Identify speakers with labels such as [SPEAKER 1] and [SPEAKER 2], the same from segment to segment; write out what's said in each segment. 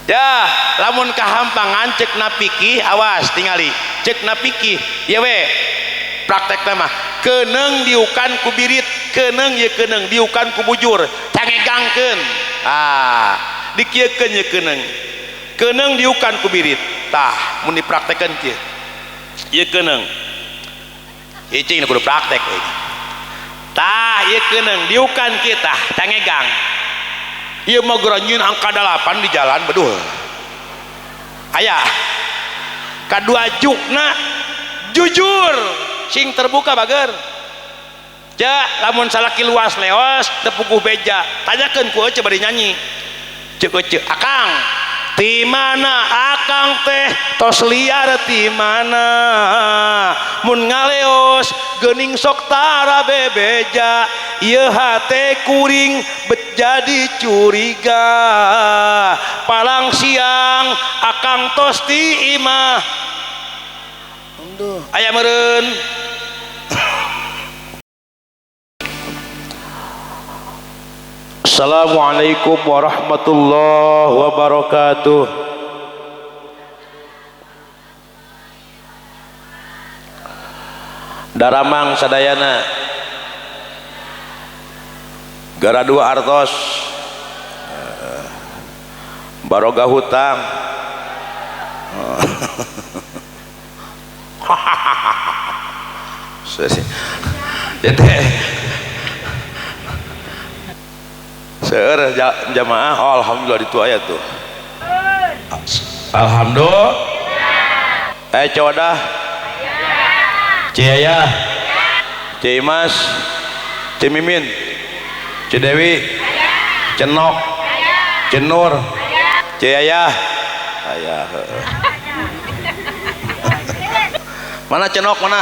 [SPEAKER 1] Ya lamun kahampangan cek napikih awas tingali cek napikih ieu we praktekna mah keuneng diukan ku birit keuneng ye keuneng diukan ku bujur cangegangkeun ah dikieukeun ye keuneng keuneng diukan ku birit tah mun dipraktekeun kieu ieu keuneng cicing kudu praktek euy tah ieu keuneng diukan kieu tah cangegang ieu mah geura nyieun angka 8 di jalan beduh aya kadua jukna jujur sing terbuka bager ja lamun salaki luas leos teu puguh beja tanyakeun ku ece bari nyanyi ceuk ece akang ti mana akang teh tos liar ti mana mun ngaleos geuning sok tara bebeja ieu hate kuring bet jadi curiga palang siang akang tos ti imah aya meureun. Assalamualaikum warahmatullahi wabarakatuh. Daramang sadayana gara dua artos baroga hutang. Jadi seueur jamaah, oh, alhamdulillah itu aya tuh. Alhamdulillah. Codah. Ciaya. Cimas. Cimimin. Cidewi. Cenok. Cenur. Ciaya. Aya. Mana cenok mana?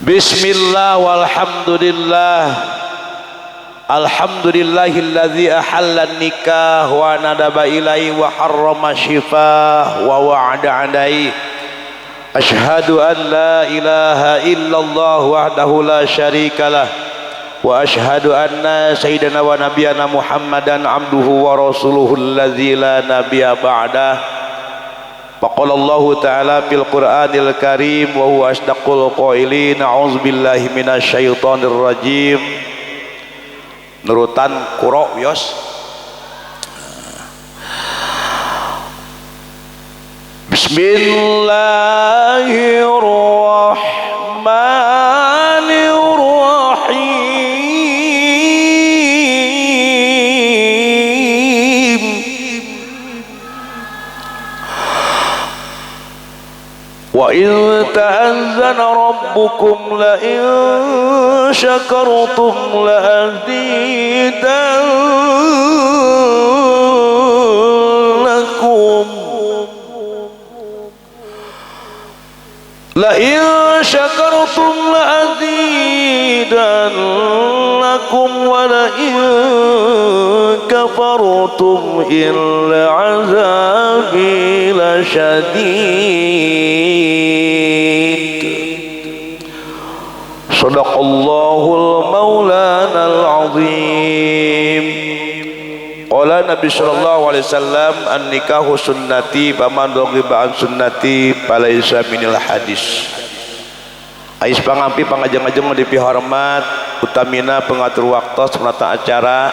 [SPEAKER 1] Bismillah walhamdulillah. Alhamdulillahilladzi ahalla nikah wa nadaba ilaihi wa harrama shifah wa wa'ada alaihi. Ashhadu an la ilaha illallah wahdahu la syarikalah wa ashhadu anna sayyidina wa nabiyana Muhammadan abduhu wa rasuluhu alladzi la nabiyya ba'dah. Faqala Allahu ta'ala fil Qur'anil Karim wa huwa asdaqul qailin. A'udzu billahi minasyaitonir rajim. Nurutan qura wios. Bismillahirrahmanirrahim. Wa in ta'azzana rabbukum la in syakartum la azidannakum la in syakartum la azidannakum wa la in kafartum illa azabi lasyadid. Sadaqallahul maulanal azim. Qala Nabi sallallahu alaihi wasallam an-nikahu sunnati faman raghiba an sunnati falaisa minil hadis. Ais pangampi pangajeng-ajeng dipihormat utamina pengatur waktos penata acara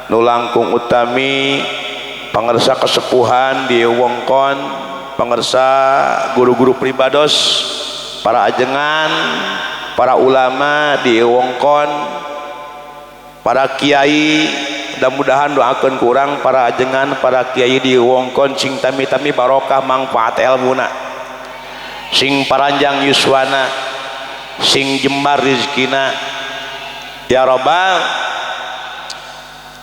[SPEAKER 1] nu langkung utami pangersa kesepuhan di wongkon pangersa guru-guru pribados para ajengan para ulama di wongkon para kiai. Mudah-mudahan doakeun kurang para ajengan para kiai di wongkon sing tami-tami barokah manfaat elmuna sing paranjang yuswana sing jembar rizkina ya robbal.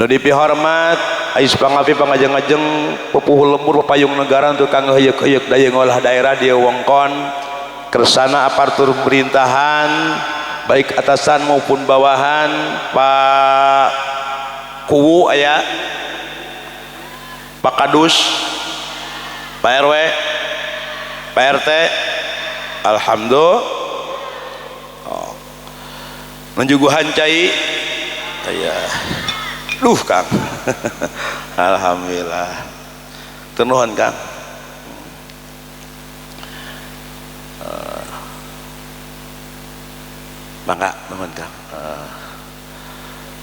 [SPEAKER 1] Nu dipihormat ais pangapi pangajeng-ajeng pupuhu lembur payung negara tukang heuyeuk-heuyeuk daya ngolah daerah di wongkon kersana aparatur pemerintahan baik atasan maupun bawahan Pak Kuwu aya Pak Kadus Pak RW Pak RT, alhamdulillah. Oh. Menjuguhan cai aya. Duh Kang. Alhamdulillah. Nuhun Kang. Mangga nuhun Kang.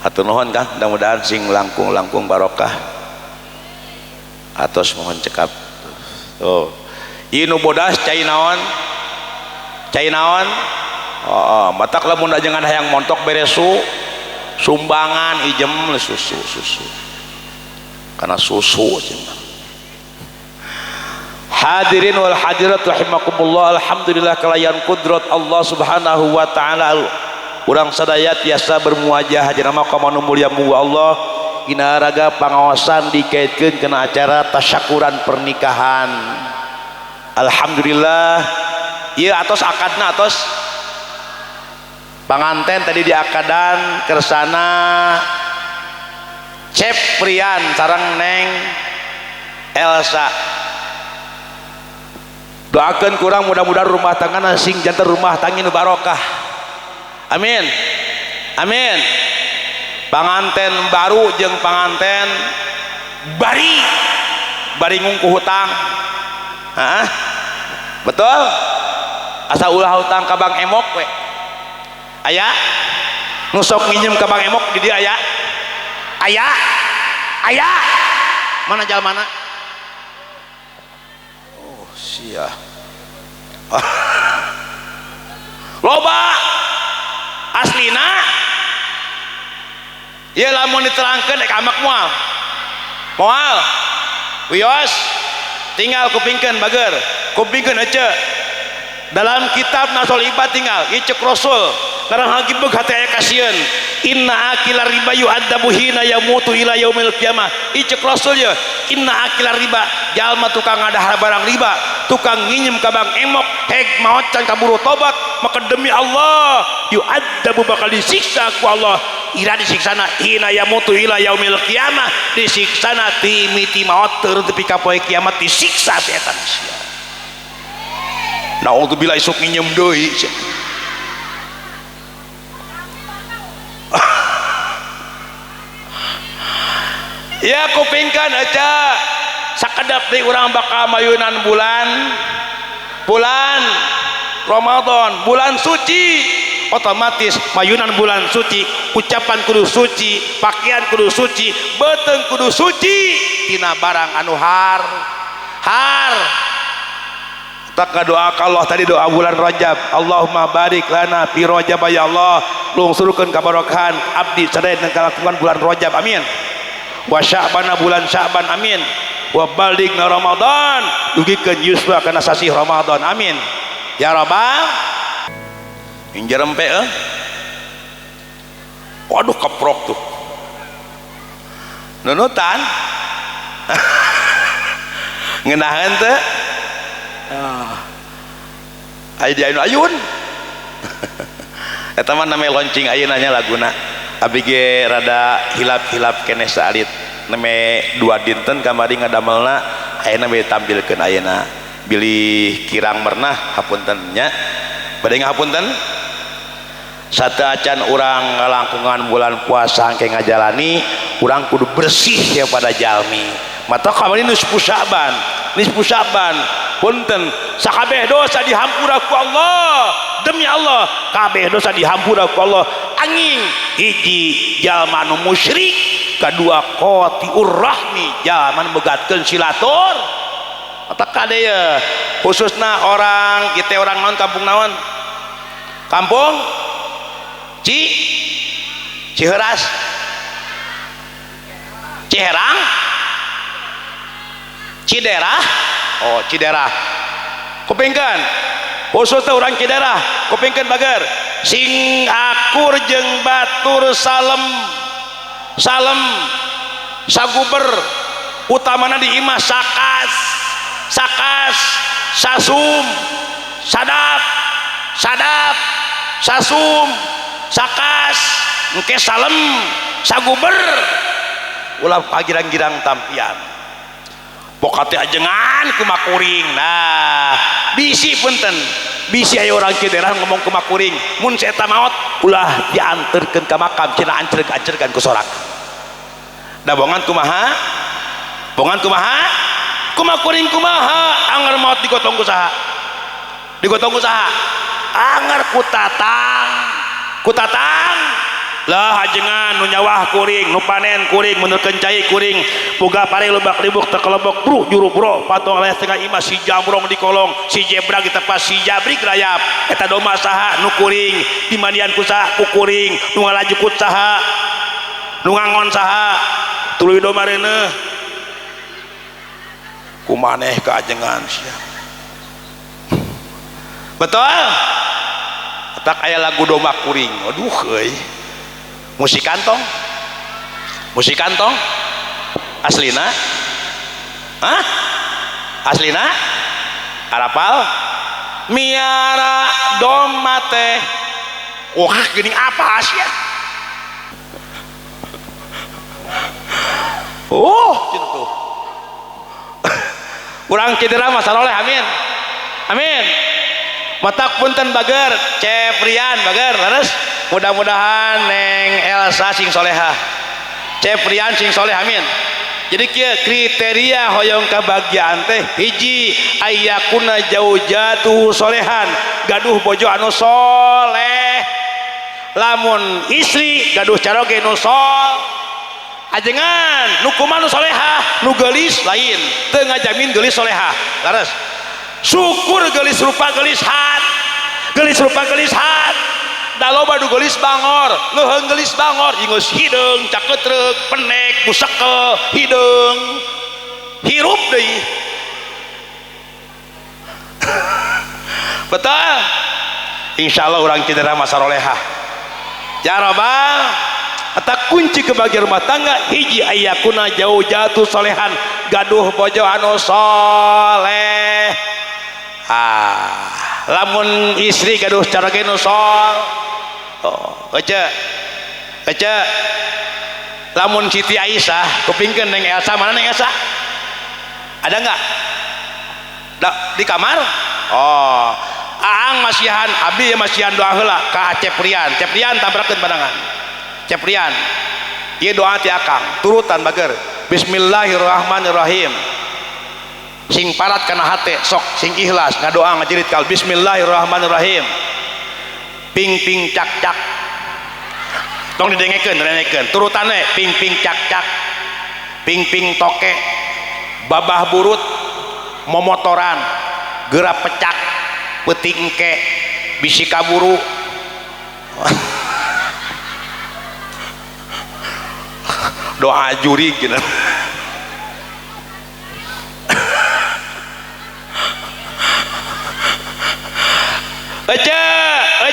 [SPEAKER 1] Hatur nuhun Kang, mudah-mudahan sing langkung-langkung barokah. Atos mohon cekap. Tuh. Ieu nu bodas cai naon? Cai naon? Oh, matak lamun ajengan hayang montok beresu sumbangan ijem susu susu. Karena susu cenah. Hadirin wal hadirat rahimakumullah, alhamdulillah kalayan kudrat Allah Subhanahu wa taala. Urang sadaya tiasa bermuajah dina maqam anu mulia munggu Allah dina raga pangaosan dikaitkeun kana acara tasyakuran pernikahan. Alhamdulillah ieu atos akadna, atos panganten tadi diakadan kersana Ceprian sareng Neng Elsa. Doakeun kurang mudah-mudahan rumah tangga sing janten rumah tangga nu barokah. Amin. Amin. Panganten baru jeung panganten bari bari ngungku hutang. Hah? Betul? Asa ulah hutang ka Bang Emok we. Aya? Nu sok nginjem ka Bang Emok di dieu aya? Aya? Aya? Mana jalmana? Oh, sia. Loba aslina ya lamun diterangkeun rek amak moal. Moal. Wios tinggal kupingkeun bager, kupingkeun ece. Dalam kitab Nasul Ibad tinggal ieu ceuk Rasul karang hagibeg hate aya kasieun. Inna akila riba yu'adzabu hina yamutu ila yaumil qiyamah. Ieu ceuk Rasul ye, inna akila riba jalma tukang ngadahar barang riba, tukang nginjem ka Bang Emok, heg maot can kaburu tobat, maka demi Allah yu'adzabu bakal disiksa ku Allah. Ira disiksana hina yamutu ila yaumil qiyamah, disiksana ti miti maot turun tepi ka poe kiamat disiksa si eta sia. Naudzubillah isuk nginjem deui. Ya kupingkeun aja sakedap deui urang bakal mayunan bulan bulan Ramadan, bulan suci. Otomatis mayunan bulan suci, ucapan kudu suci, pakaian kudu suci, beuteung kudu suci tina barang anu har har. Tak doa Allah tadi doa bulan Rajab, Allahumma barik lana fi Rajab, ya Allah lungsurkeun kabarokahan abdi sadaya dina kalakuan bulan Rajab, amin. Wa Sya'bana bulan Sya'ban, amin. Wa balighna Ramadan, dugikeun yuswa kana sasih Ramadan, amin. Ya Rabbal injerempe eh. Waduh keprok tuh. Nunutan. Ngeunaheun teu? Aya di ayun-ayun. Eta mah name launching ayeuna nya laguna. Abi ge rada hilap-hilap keneh saalit. Name dua dinten kamari ngadamelna ayeuna we tampilkeun ayeuna. Bilih kirang mernah hapunten nya. Bade ngahapunten? Sateuacan urang ngalangkungan bulan puasa engke ngajalani, urang kudu bersih ya pada jalmi. Mata kamari nisfu Sya'ban, nisfu Sya'ban. Punten sakabeh dosa dihampura ku Allah, demi Allah kabeh dosa dihampura ku Allah. Angin hiji jalma nu musyrik, kadua qati'ur rahmi jalma nu megatkeun silatur. Mata kade ye khususna orang kita orang naon kampung naon, kampung Ciheras, Ciherang, Ciderah. Oh Ciderah, kupingkeun khususna urang Ciderah, kupingkeun bager sing akur jeung batur salem salem saguber utamana di imah sakas sakas sasum sadap sadap sasum sakas engke salem saguber ulah pagirang-girang tampian. Boka teh ajengan kumakuring. Nah, bisi punten. Bisi aya urang kieu daerah ngomong kumakuring. Mun si eta maot ulah dianterkeun ka makam cenah ancerg-ancergan ku sorak. Da bongan kumaha? Bongan kumaha? Kumakuring kumaha? Anger maot digotong ku saha? Digotong ku saha? Anger ku tatang. Ku tatang. Lah ajengan nu nyawah kuring, nu panen kuring, menerkeun cai kuring, boga pare lobak libuk teu kelebok bro juru bro, patong layas tengah imah si jamrong di kolong, si jebrag ditepas si jabrik rayap. Eta domba saha nu kuring, dimandian ku saha ku kuring, nu ngalaju ku saha, nu ngangon saha, tuluy domba reuneuh. Kumaneh ka ajengan sia. Betul? Tak aya lagu domba kuring. Aduh euy. Musik kantong, musik kantong, aslina, hah? Aslina, arapal, miara domba teh, wah gini apa sih ya? Oh, gitu. Urang cedera masalah oleh, amin, amin. Matak punten bager, Ceprian bager, terus. Mudah-mudahan Neng Elsa sing solehah, Ceprian sing soleh, amin. Jadi kieu kriteria hoyong kebahagiaan teh hiji ayakuna jaujatu solehan, gaduh bojo anu soleh. Lamun istri gaduh caroge nu sol, ajengan nu kumaha nu solehah, nu geulis lain, teu ngajamin geulis solehah. Leres. Syukur geulis rupa geulis hat, geulis rupa geulis hat. Da loba nu geulis bangor, leuheung geulis bangor, ingus hideung, cakeutreuk, penek, busekel, hideung. Hirup deui. Betul? Insyaallah urang cedera masarolehah. Ya Rabbal, eta kunci kebahagiaan rumah tangga hiji ayakuna jauh jatuh solehan, gaduh bojo anu soleh. Ah, lamun istri gaduh caroge nu sol. Oh, ece. Ece. Lamun Siti Aisyah kupingkeun Neng Elsa, mana Neng Elsa? Ada enggak? Da, di kamar? Oh, Aang masihan, abdi masihan doa heula ka Ceprian. Ceprian tabrakeun pandangan. Ceprian. Ieu doa ti Akang, turutan bager. Bismillahirrahmanirrahim. Sing parat kana hate, sok sing ikhlas ngadoa ngajerit kal bismillahirrahmanirrahim. Ping ping cak cak. Tong didengekeun, didengekeun. Turutane ping ping cak cak. Ping ping toke. Babah burut, momotoran, geura pecak, peuting engke, bisi kaburu. Doa jurig gitu. Ece,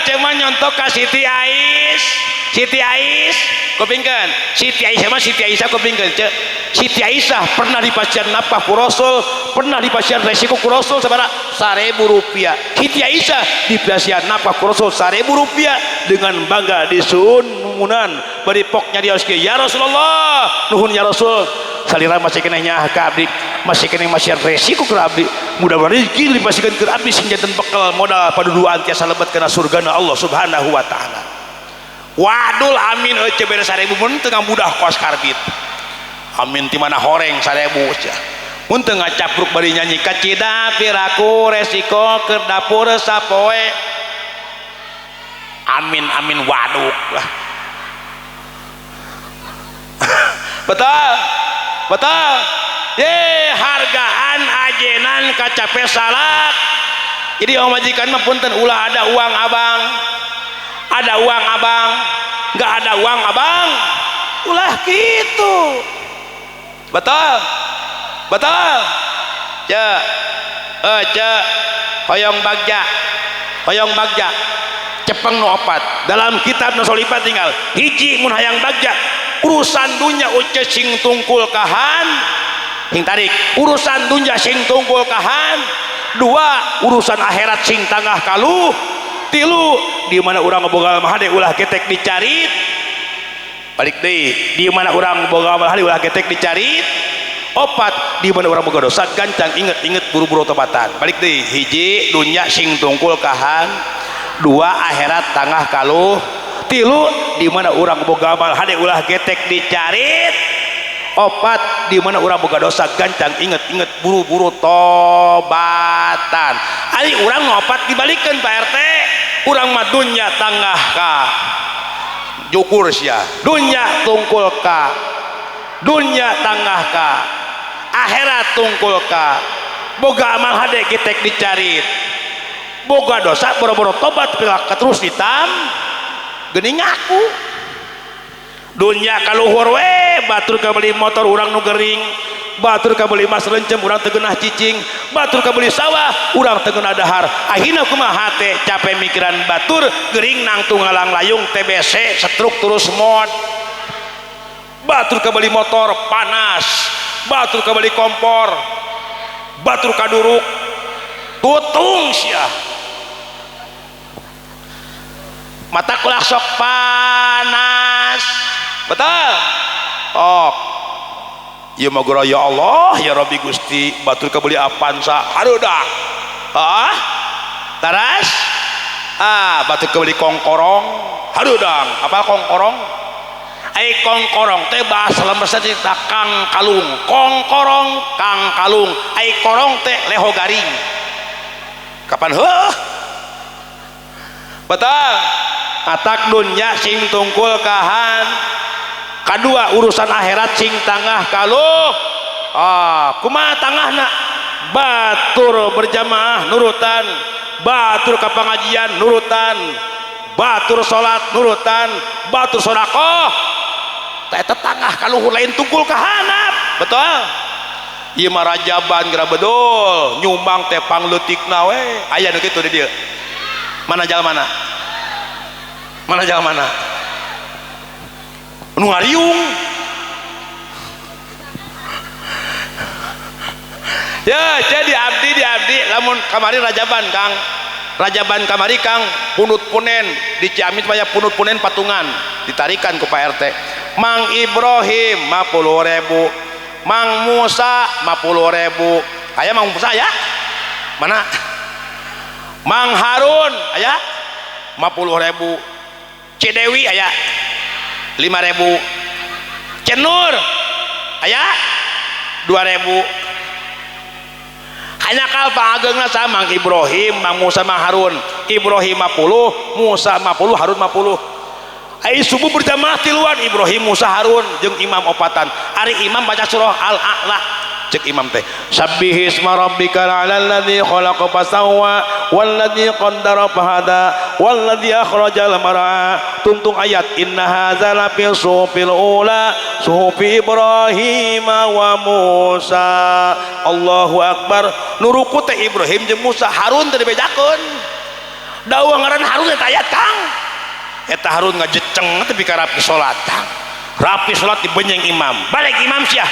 [SPEAKER 1] ece mah nyontok ka Siti Ais. Siti Ais, kupingkeun. Siti Aisyah mah Siti Aisyah kupingkeun, ce. Siti Aisyah pernah dipasihan nafkah ku Rasul, pernah dipasihan resiko ku Rasul sabaraha? 1000 rupiah. Siti Aisyah dipasihan nafkah ku Rasul 1000 rupiah dengan bangga disuun-munan bari pok nyarios kieu, ya Rasulullah, nuhun ya Rasul. Salira masih keneh nyaah ka abdi, masih keneh masihan resiko ka abdi. Mudah-mudahan rezeki dipasihkeun ka abdi sing janten bekal modal paduduan tiasa lebet kana surgana Allah Subhanahu wa taala. Wadul amin eueuh bere 1000 mun teu ngamudah kos karbit. Amin ti mana horeng 1000 sia. Mun teu ngacapruk bari nyanyi kacida piraku resiko keur dapur sapoe. Amin amin waduk lah. Betul? Betul? Ye hargaan ajenan kacape salak. Jadi om majikan mah punten ulah ada uang abang. Ada uang abang, nggak ada uang abang, ulah gitu. Betul? Betul? Ce, ce, hoyong bagja, hoyong bagja, cepeng nu opat. Dalam kitab Nasolipat tinggal hiji mun hayang bagja, urusan dunya uce sing tungkul kahan, sing tarik. Urusan dunya sing tungkul kahan, dua urusan akhirat sing tangah kaluh. Tilu di mana urang boga mahade ulah getek dicarit, balik deui di mana urang boga mahade ulah getek dicarit. Opat, di mana urang boga dosa gancang inget-inget buru-buru tobatan. Balik deui, hiji dunya sing tungkul kahan, dua akhirat tangah kaluh, tilu di mana urang boga amal hade ulah getek dicarit, opat di mana urang boga dosa gancang inget-inget buru-buru tobatan. Ari urang ngopat dibalikeun Pak RT, urang mah dunya tangah ka jukur sia, dunya tungkul ka, dunya tangah ka, akhirat tungkul ka, boga amal hade getek dicarit, boga dosa boro-boro tobat pilak terus ditam geuning ngaku. Dunya kaluhur we, batur kabeli motor urang nu gering, batur kabeli mas rencem urang teu geunah cicing, batur kabeli sawah urang teu geunah dahar. Akhirna kumaha hate capek mikiran batur, gering nangtung ngalang layung TBC setruk terus mod. Batur kabeli motor panas, batur kabeli kompor, batur kaduruk tutung sia. Mata kulah sok panas. Betul. Oh. Ieu mah gura ya Allah ya Rabbi Gusti, batur kabeli Avanza harudak. Ah? Taras? Ah, batur kabeli kongkorong harudang. Apa kongkorong? Ai kongkorong teh bahasa lemesna teh kang kalung. Kongkorong kang kalung. Ai korong teh leho garing. Kapan heuh? Betul. Atak dunya sing tungkul kahan, kadua urusan akhirat sing tangah kaluh. Ah, kumaha tangahna? Batur berjamaah nurutan, batur ka pangajian nurutan, batur salat nurutan, batur sedekah. Tah eta tangah kaluhur lain tungkul kahanap. Betul. Ieu mah rajaban geura bedul, nyumbang teh pangleutikna we. Aya nu kitu di dieu. Mana jalan mana? Mana jalan mana? Nu ngariung. Ya, jadi abdi di abdi lamun kamari rajaban Kang. Rajaban kamari Kang punut punen di Ciamis mah punut punen patungan ditarikan ku Pak RT. Mang Ibrahim 50.000, Mang Musa 50.000. Aya Mang Musa ya? Mana? Mang Harun aya 50.000. Cidewi aya 5.000. Cenur aya 2.000. Hanya kal pangageungna sama Mang Ibrahim, Mang Musa, Mang Harun. Ibrahim 50, Musa 50, Harun 50. Ai subuh berjamaah tiluan Ibrahim, Musa, Harun jeung imam opatan. Ari imam baca surah Al-A'la. Cek imam teh sabbihisma rabbikal a'la alladzi khalaqa fasawwa walladzi qaddara fahada walladzi akhrajal mar'a. Tuntung ayat inna hadza la fi suhufil ula suhufi Ibrahim wa Musa. Allahu akbar. Nuruku teh Ibrahim jeung Musa, Harun teh dibejakeun. Dawa ngaran Harun eta ayat Kang. Eta Harun ngajeceng teh pika rapi salat Kang. Rapi salat dibenyeng imam. Balik imam sia.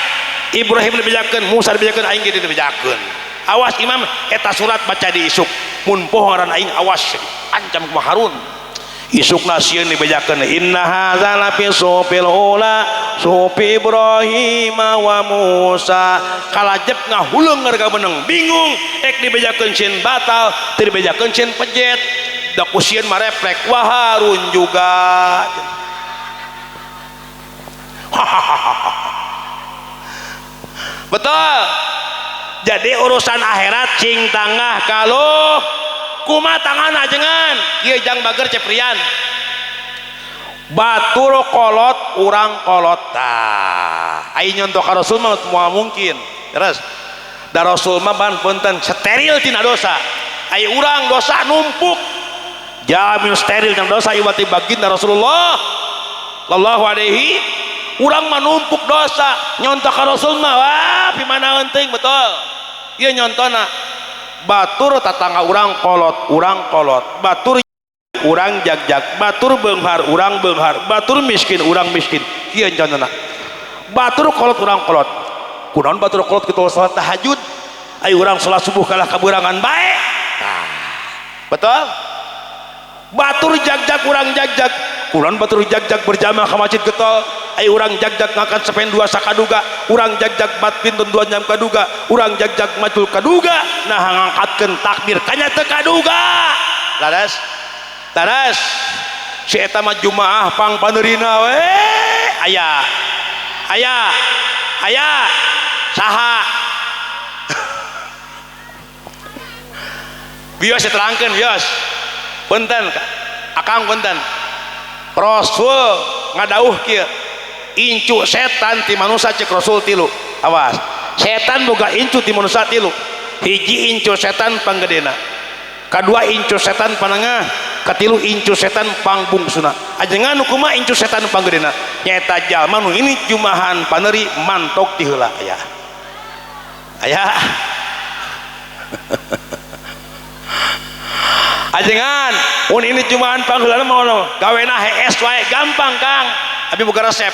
[SPEAKER 1] Ibrahim dibejakeun, Musa dibejakeun, aing ge dibejakeun. Awas imam eta surat baca di isuk. Mun poho ngaran aing awas ancam kumaha Harun. Isukna sieun dibejakeun inna hadza la fi suhufil ula suhufi Ibrahim wa Musa. Kalajep ngahuleung harga meneng bingung ek dibejakeun sieun batal, teu dibejakeun sieun pejet. Da ku sieun mah reflek wa Harun juga. Betul. Jadi urusan akhirat cing tangah kaluh kuma tangan ajengan kieu jang bager Ceprian. Batur kolot urang kolot tah. Ai nyontoh ka Rasul mah moal mungkin. Terus da Rasul mah ban punten steril tina dosa. Ai urang dosa numpuk. Jamin steril tina dosa ieu baginda Rasulullah sallallahu alaihi. Urang mah numpuk dosa nyontoh ka Rasul mah wah pimana eunteuing betul. Ieu nyontona batur tatangga urang kolot, urang kolot, batur urang jagjag, batur beunghar urang beunghar, batur miskin urang miskin. Kieu nyontona. Batur kolot urang kolot. Kunaon batur kolot kitu salat tahajud? Ayo urang salat subuh kalah kaburangan bae. Tah. Betul? Batur jagjag urang jagjag. Kunaon batur jagjag berjamaah ka masjid getol? Ai urang jagjag ngakan sepen dua sakaduga, urang jagjag badminton 2 jam kaduga, urang jagjag macul kaduga, nah ngangkatkeun takbir kanya teu kaduga. Laras laras si eta mah jumaah pang paneurina we aya aya aya saha bios diterangkeun bios punten akang punten Rasul ngadauh kieu incu setan ti manusia cek Rasul tilu awas setan boga incu ti manusia tilu hiji incu setan panggedena kadua incu setan panengah katilu incu setan pangbungsuna ajengan nu kumaha incu setan panggedena nyaeta jalma nu ini jumahan paneuri mantok ti heula aya aya ajengan mun ini jumahan pangheulana mah gawena hees wae gampang Kang abi boga resep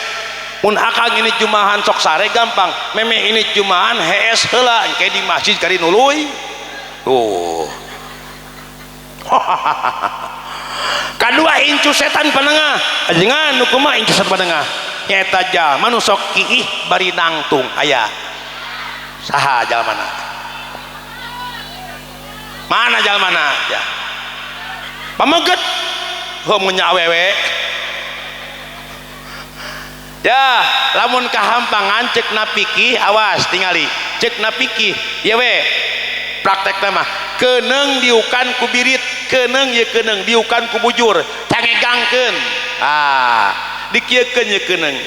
[SPEAKER 1] mun akang ini jumahan sok sare gampang meme ini jumahan hees heula engke di masjid kari nuluy tuh. Kadua incu setan panengah ajengan nu kumaha incu setan panengah nyaeta jalma nu sok kiih bari nangtung aya saha jalmana mana jalmana ya pameget heuh mun nya awewe ya lamun kahampangan cek napiki awas tingali cek napiki ieu we praktekna mah keuneng diukan ku birit keuneng ye keuneng diukan ku bujur cangegangkeun ah dikieukeun ye keuneng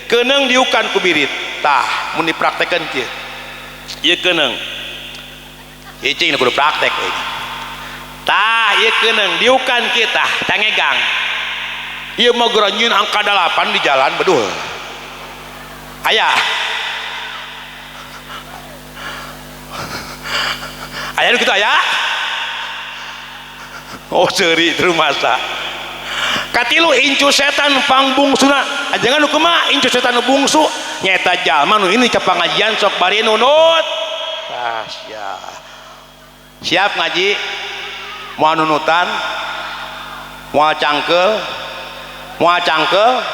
[SPEAKER 1] keuneng diukan ku birit tah mun dipraktekeun kieu ieu keuneng cicing kudu praktek euy tah ieu keuneng diukan kieu tah cangegang ieu mah geura nyieun angka 8 di jalan beduh aya aya nu kitu aya oh seuri rumasa katilu incu setan pangbungsuna ajengan nu kumaha incu setan nu bungsu nyaeta jalma nu ini ka pangajian sok bari nunut tah siap ngaji moal nunutan moal cangkeul moal cangkeul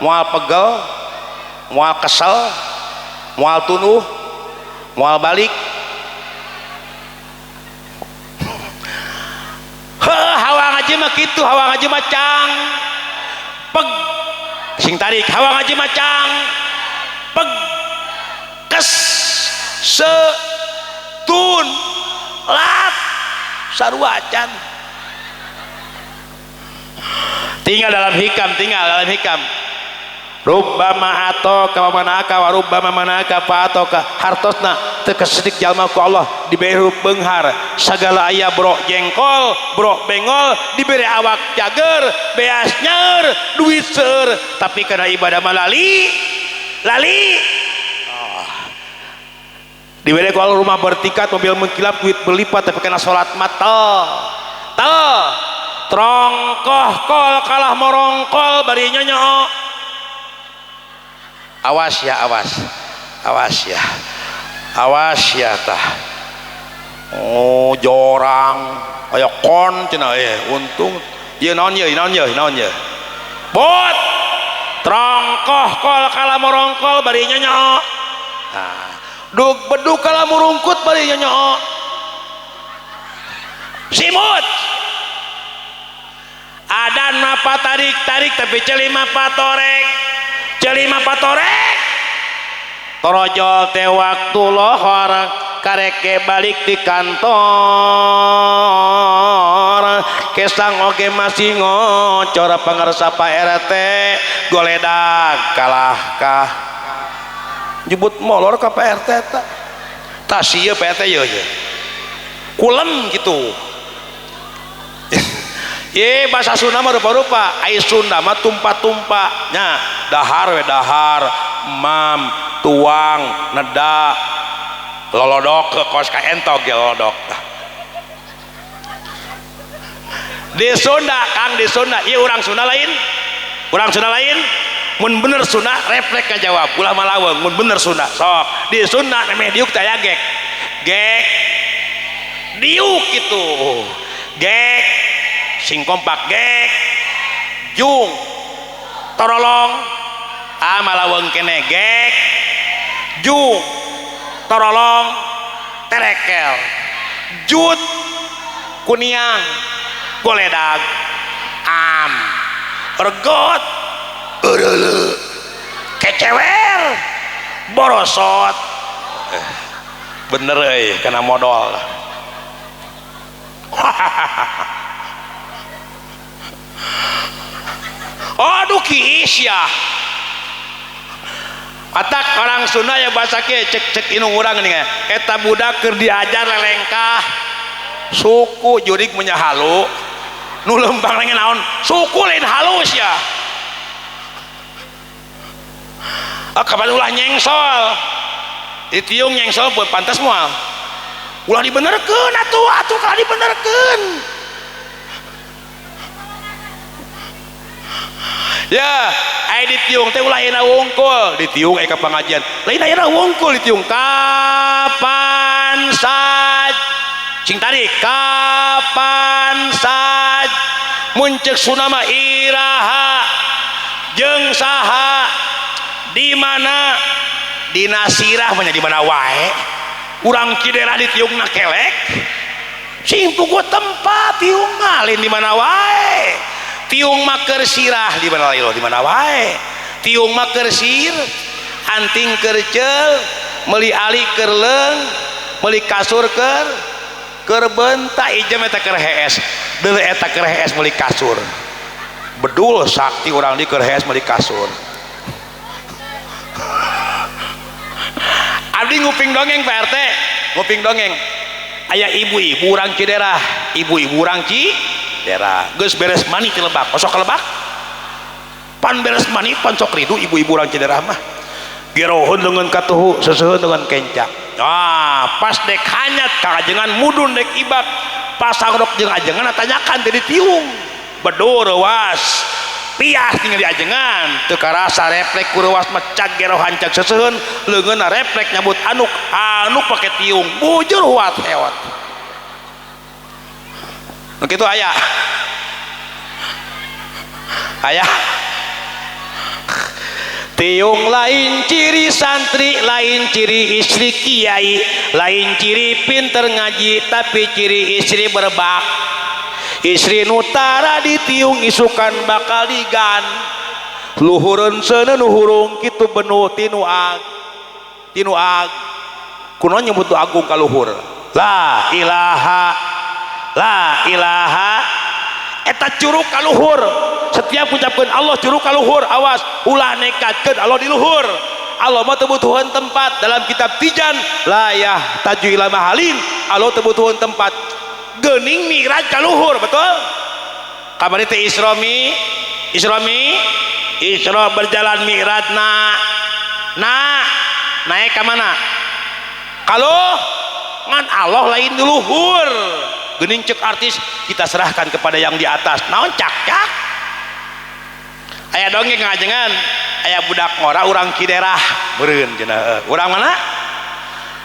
[SPEAKER 1] moal pegel moal kesel moal tunuh moal balik heuh hawa ngaji mah kitu hawa ngaji mah cang peg sing tarik hawa ngaji mah cang peg kes se tun lat sarua acan tinggal dalam hikam tinggal dalam hikam rubbama atoka wa manaka wa rubbama manaka fa atoka hartosna teu kasedik jalma ku Allah dibere hirup beunghar sagala aya brok jengkol brok bengol dibere awak jager beas nyaeur duit seueur tapi kana ibadah mah lali lali oh. Dibere ku Allah rumah bertingkat mobil mengkilap duit berlipat tapi kana salat mah tel trongkoh kol kalah morongkol bari nyonyok awas ya awas awas ya awas ya tah oh jorang aya kon cenah untung ieu naon ieu naon ieu naon ieu bot trongkoh kol kalah morongkol bari nyonyok nah dug bedug kalah murungkut bari nyonyok simut adan mapa tarik-tarik tapi ceuli mapa torek ceuli mapa torek torojol teh waktu lohor kareke balik di kantor kesang oge masih ngocor pangarsa Pak RT goledag kalah kah nyebut molor ka Pak RT ta tas ieu Pak RT ieu kulem gitu. Ye bahasa Sunda mah rupa-rupa ai Sunda mah tumpa-tumpa nya dahar we dahar mam tuang neda lolodok ke kos ka entog ge lolodok di Sunda Kang di Sunda ieu urang Sunda lain urang Sunda lain mun bener Sunda refleks ngajawab ulah malaweng mun bener Sunda sok di Sunda memeh diuk teh aya gek gek diuk gitu gek sing kompak gek jung torolong Ah malaweng kene gek jung torolong terekel jut kuniang goledag am regot eureuleu kecewer borosot. Bener euy kana modal. Aduh kiis ya. Atak orang Sunda ya bahasa ke cek-cek inung urang nih eta budak keur diajar lelengkah suku jurik punya halu nu lempang lagi naon suku lain halus ya. Ah kapan ulah nyengsol ditiung nyengsol buat pantas moal ulah dibenerkeun atuh atuh kalah dibenerkeun ya. Ai ditiung teh ulah ayeuna wungkul ditiung aya ka pangajian lain ayeuna wungkul ditiung kapan saj cing tarik kapan saj mun ceuk Sunda mah iraha jeung saha di mana dina sirah mah nya di mana wae urang Cidaerah ditiungna kelek sing puguh tempat tiung mah lain di mana wae tiung mah keur sirah di mana lain di mana wae tiung mah keur sir anting keur ceul meuli ali keur leung meuli kasur keur bentak ijem eta keur hees deuleu eta keur hees meuli kasur bedul sakti urang di keur hees meuli kasur. Abdi nguping dongeng Pak RT nguping dongeng aya ibu-ibu urang Cidaerah ibu-ibu urang Cidaerah geus beres mani ti lebak osok ka lebak pan beres mani pan sok ridu ibu-ibu urang Cidaerah mah geroheun leungeun katuhu seseuheun leungeun kenca ah pas dek hanyat ka ajengan mudun dek ibak pasang rok jeung ajengan tanyakan teh ditiung bedo reuas pias tinggal di ajengan teu karasa reflek ku reuas mah cag gerohan cag seseuheun leungeunna reflek nyabut anuk anuk pake tiung bujur huat hewat nu kitu aya aya tiung lain ciri santri lain ciri istri kiai lain ciri pinter ngaji tapi ciri istri berbak istri nutara ditiung isukan bakal digan luhureun seuneu nu hurung kitu benuh tinu ag tinu ag kunaon nyebut nu agung ka luhur la ilaha eta curug ka luhur setiap ngucapkeun Allah curug ka luhur awas ulah nekatkeun Allah di luhur Allah mah teu butuheun tempat dalam kitab Tijan la yahtaju ila mahalin Allah teu butuheun tempat geuning mi'raj ka luhur betul kamari teh Isra Isra berjalan mi'raj na naik ka mana kalau ngan Allah lain di luhur geuning cek artis kita serahkan kepada yang di atas naon cak-cak aya dongeng ngajengan aya budak ngora urang Cidaerah meureun cenah urang mana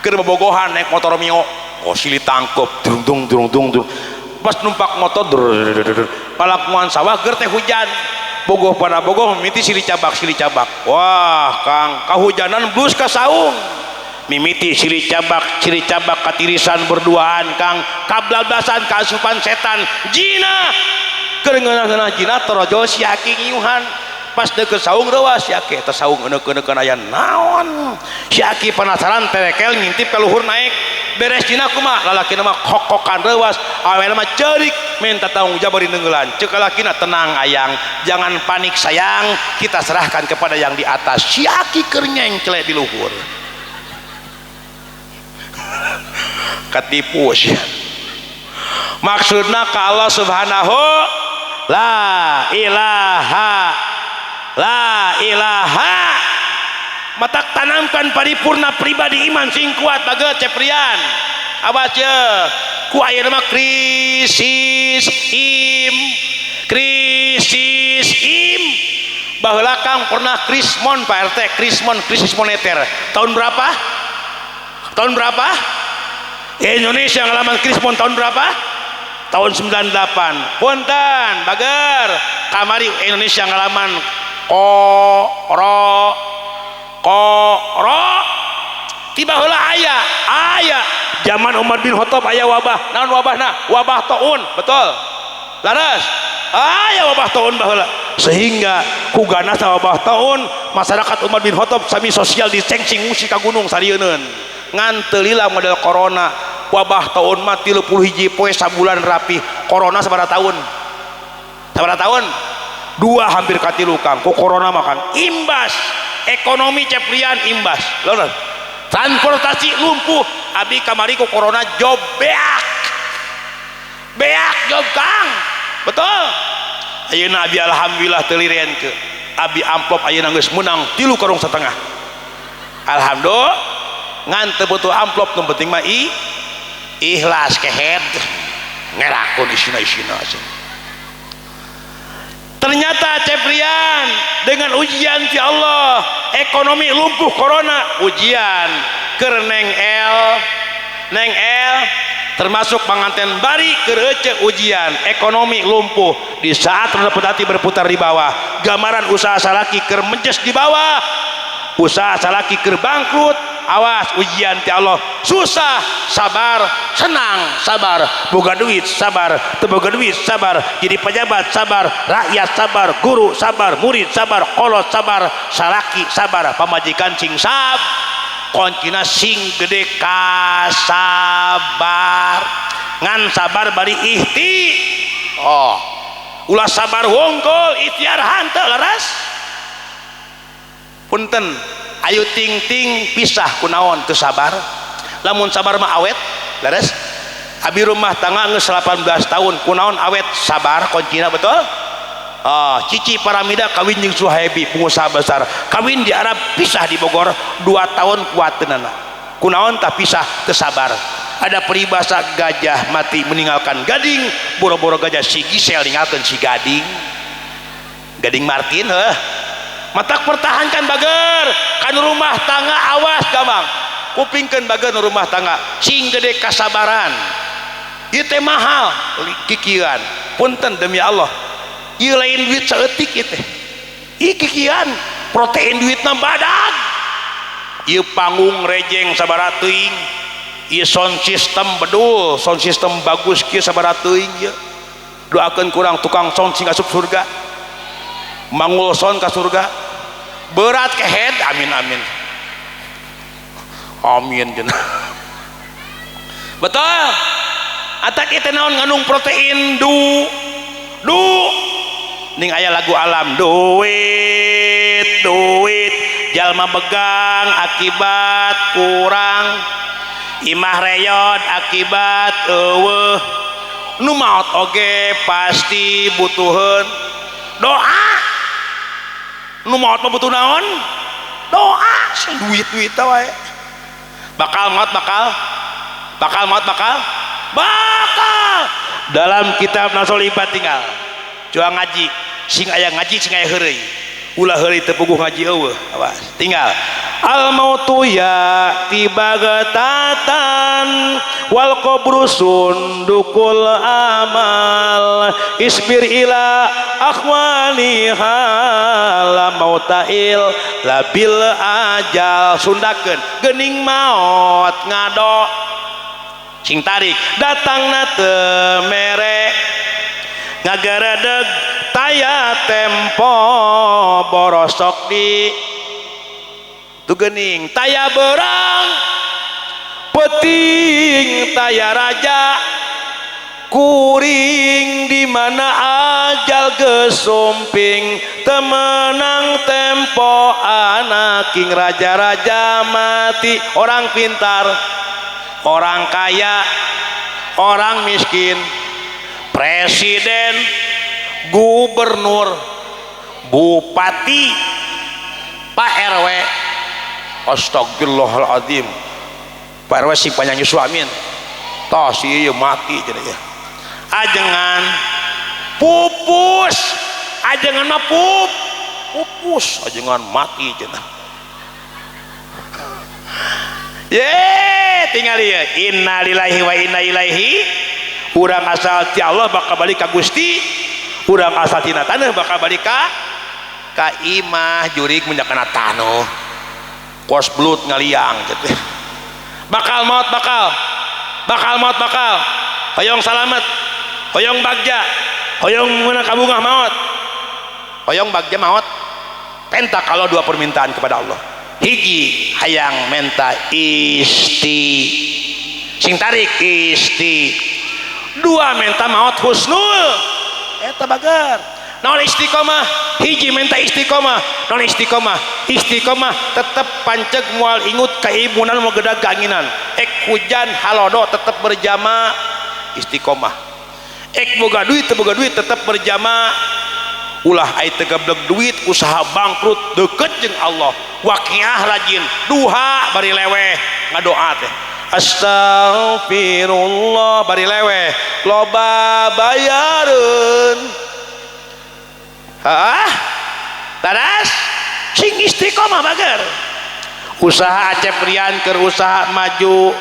[SPEAKER 1] keur bobogohan naik motor Mio oh silih tangkep drung dung drung dung pas numpak motor palakuan sawah ger teh hujan bogoh pada bogoh mimiti silih cabak wah kang kahujanan blus ka saung mimiti silih cabak katirisan berduaan kang kablablasan kaasupan setan jina keur ngeunah-ngeunah jina torojol si aki ngiuhan pas deukeut saung reuas si aki eta saung euneuk-euneukkeun aya naon si aki penasaran terekel ngintip ka luhur naik beres jina kumaha lalakina mah kokokan reuas awena mah ceurik minta tanggung jawab di neungeulan ceuk lalakina tenang ayang jangan panik sayang kita serahkan kepada yang di atas si aki keur nyengcle di luhur ketipu sih maksudna ka Allah subhanahu la ilaha matak tanamkan paripurna pribadi iman sing kuat bageut Ceprian awas ye ku ayeuna mah krisis im baheula kang pernah krismon Pak RT krismon krisis moneter tahun berapa Indonesia ngalaman krismon tahun berapa tahun 98 punten bager kamari Indonesia ngalaman Ko ro ko ro tiba heula aya aya zaman Umar bin Khattab aya wabah. Naon wabahna? Wabah taun, betul, laras, aya wabah taun baheula, sehingga ku ganas wabah taun masyarakat Umar bin Khattab sami social distancing, ngungsi ka gunung sarieun. Ngan teu lila model corona. Wabah taun mah 31 poe, sabulan rapi. Corona sabaraha tahun? Sabaraha tahun? Dua, hampir katilu, Kang. Ku corona mah, Kang, imbas ekonomi ceprian, imbas lalu transportasi lumpuh. Abi kamari ku corona job beak, beak job, Kang, betul. Ayeuna abi alhamdulillah teu liren ke abi amplop. Ayeuna geus menang 3,5 karung, alhamdulillah. Ngan teu butuh amplop, nu penting mah ikhlas. Kehed ngerakun isina isina. Ternyata Ceprian dengan ujian ti Allah, ekonomi lumpuh corona, ujian keur Neng El, Neng El termasuk pengantin bari keur ujian ekonomi lumpuh. Di saat roda pedati berputar di bawah, gambaran usaha salaki keur menjes di bawah, usaha salaki keur bangkrut. Awas, ujian ti Allah. Susah sabar, senang sabar, boga duit sabar, teu boga duit sabar, jadi pejabat sabar, rakyat sabar, guru sabar, murid sabar, kolot sabar, salaki sabar, pamajikan sing sab. Kuncina sing gede kasabar. Ngan sabar bari ihti, oh, ulah sabar wongkol, ikhtiar hanteu laras. Punten, Ayu Ting Ting pisah kunaon? Teu sabar. Lamun sabar mah awet, leres. Abi rumah tangga geus 18 tahun, kunaon awet? Sabar kuncina, betul. Oh, Cici Paramida kawin jeung Suhaebi, pengusaha besar, kawin di Arab, pisah di Bogor 2 tahun, kuateunana. Kunaon tak pisah? Teu sabar. Ada peribahasa, gajah mati meninggalkan gading, boro-boro gajah, si Gisel ninggalkan si gading. Gading Martin. Heh, matak pertahankan bager kan rumah tangga. Awas, gampang kupingkeun bager, rumah tangga sing gede kasabaran. Ieu teh mahal kikian. Punten, demi Allah, ieu lain duit saeutik ieu teh. Ieu kikian protein duitna badag. Ieu panggung rejeng sabaraha teuing? Ieu sound system bedul, sound system bagus kieu sabaraha teuing ieu? Doakeun kurang tukang sound sing asup surga, manggul sound ka surga berat, kehed. Amin, amin, amin cenah, betul. Atak itu naon, ngandung protein du du ning aya lagu alam, duit duit jalma begang akibat kurang, imah reyod akibat eueuh, nu maot oge pasti butuheun doa. Nu maot mah butuh naon? Doa. Duit duit wae bakal maot, bakal bakal maot, bakal bakal. Dalam kitab Nasol Ibad, tinggal coba ngaji, sing aya ngaji, sing aya heureuy. Ulah heureuy teu puguh ngaji eueuh. Awas, tinggal al mautu ya tiba getatan wal qabru sundukul amal isbir ila akhwaniha la mautail labil ajal. Sundakeun geuning maot ngado sing tarik, datangna teu mere ngagaredeg, taya tempo borosok di tu geuning, taya berang peting, taya raja kuring, di mana ajal gesumping temenang tempo anaking raja-raja mati, orang pintar, orang kaya, orang miskin, presiden, gubernur, bupati, Pak RW. Astagfirullahaladzim, Pak RW sing panjang yuswa, amin. Toh si ieu mati cenah ya. Ajengan pupus, ajengan mah pupus, ajengan mati cenah. Ye, tinggal ya, innalillahi wa inna ilaihi. Urang asal ti Allah bakal balik ka Gusti. Urang asal tina taneuh bakal balik ka Ka imah jurig menyakana tanoh kos belut ngaliang gitu. Bakal maut bakal, bakal maut bakal. Hoyong salamet, hoyong bagja, hoyong meunang kabungah maut, hoyong bagja maut. Penta kalau dua permintaan kepada Allah. Hiji hayang menta isti, sing tarik isti. Dua menta maut husnul. Eta bager. Naon istiqomah? Hiji menta istiqomah. Naon istiqomah? Istiqomah tetep panceg moal ingut kaibunan moal gedag kanginan. Ek hujan halodo tetep berjamaah istiqomah. Ek boga duit teu boga duit tetep berjamaah. Ulah ai teu gablek duit usaha bangkrut deket jeung Allah. Waqiah rajin duha bari leweh ngadoa teh. Astagfirullah bari leweh loba bayareun. Hah? Taras sing istiqomah bager. Usaha Acep Rian keur usaha maju.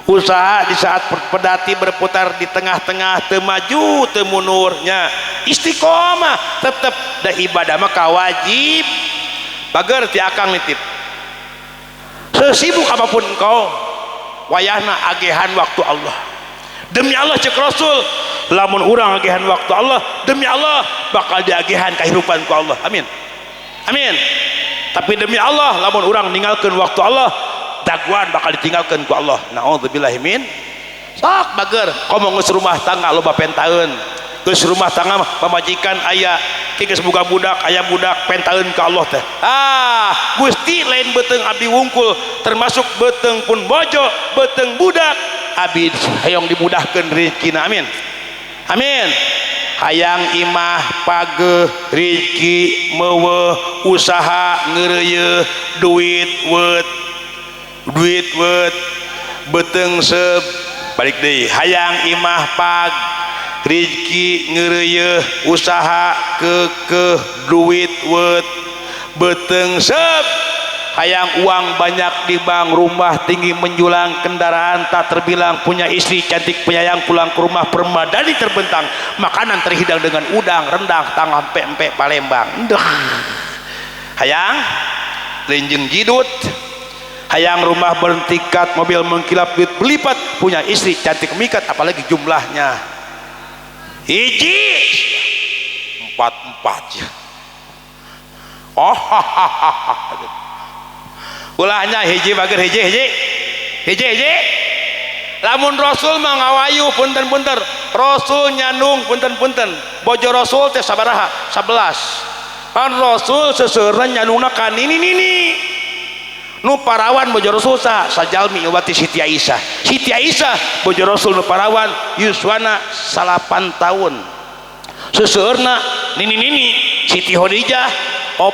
[SPEAKER 1] Usaha di saat pedati berputar di tengah-tengah teu maju teu munurnya. Istiqomah tetep da ibadah mah kawajib. Bager ti akang nitip. Sesibuk apapun engkau, wayahna agehan waktu Allah. Demi Allah cek Rasul, lamun urang agehan waktu Allah, demi Allah bakal diagehan kehidupan ku Allah. Amin. Amin. Tapi demi Allah lamun urang ninggalkeun waktu Allah, daguan bakal ditinggalkeun ku Allah. Naudzubillahi min. Sok bager, komo geus rumah tangga loba pentaeun. Geus rumah tangga mah pamajikan aya, ki geus boga budak, aya budak pentaeun ka Allah teh. Ah, Gusti lain beuteung abdi wungkul, termasuk beuteung pun bojo, beuteung budak, abdi hayang dimudahkeun rezekina. Amin. Amin. Hayang imah pageuh rezeki meuweuh usaha ngeureuyeuh duit weut duit weut beuteung seub balik deui hayang imah pag rezeki ngeureuyeuh usaha keukeuh duit weut beuteung seub hayang uang banyak di bank, rumah tinggi menjulang, kendaraan tak terbilang, punya istri cantik penyayang, pulang ke rumah permadani terbentang, makanan terhidang dengan udang, rendang, tangan pempek Palembang. Duh. Hayang linjeng jidut, hayang rumah bertingkat, mobil mengkilap, duit berlipat, punya istri cantik memikat, apalagi jumlahnya hiji empat empat ya. Oh, ulahnya hiji bager hiji hiji hiji hiji. Lamun Rasul mah ngawayu punten-punten, Rasul nyandung punten-punten, bojo Rasul teh sabaraha? 11. Pan Rasul seseureuna nyandungna ka nini-nini. Nu parawan bojo Rasul saha? Sajalmi wati Siti Aisyah. Siti Aisyah bojo Rasul nu parawan yuswana 8 tahun. Seseureuna nini-nini Siti Khadijah 40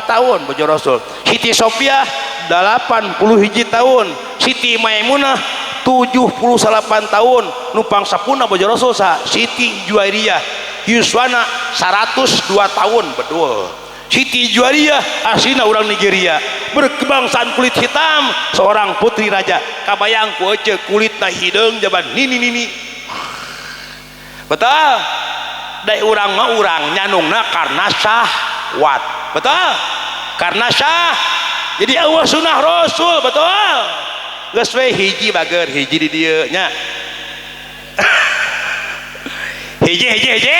[SPEAKER 1] tahun bojo Rasul. Siti Sofiah 81 tahun. Siti Maimunah 78 tahun. Nu pangsapuna bojo Rasul saha? Siti Juwairiyah yuswana 102 tahun. Betul. Siti Juwairiyah aslina urang Nigeria, berkebangsaan kulit hitam, seorang putri raja. Kabayang ku ece kulitna hideung jaban nini-nini. Betul. Dai urang mah urang nyanungna karena syahwat. Betul. Karena syah. Jadi Allah sunah Rasul, betul. Geus we hiji bager hiji di dieu nya. Hiji hiji hiji.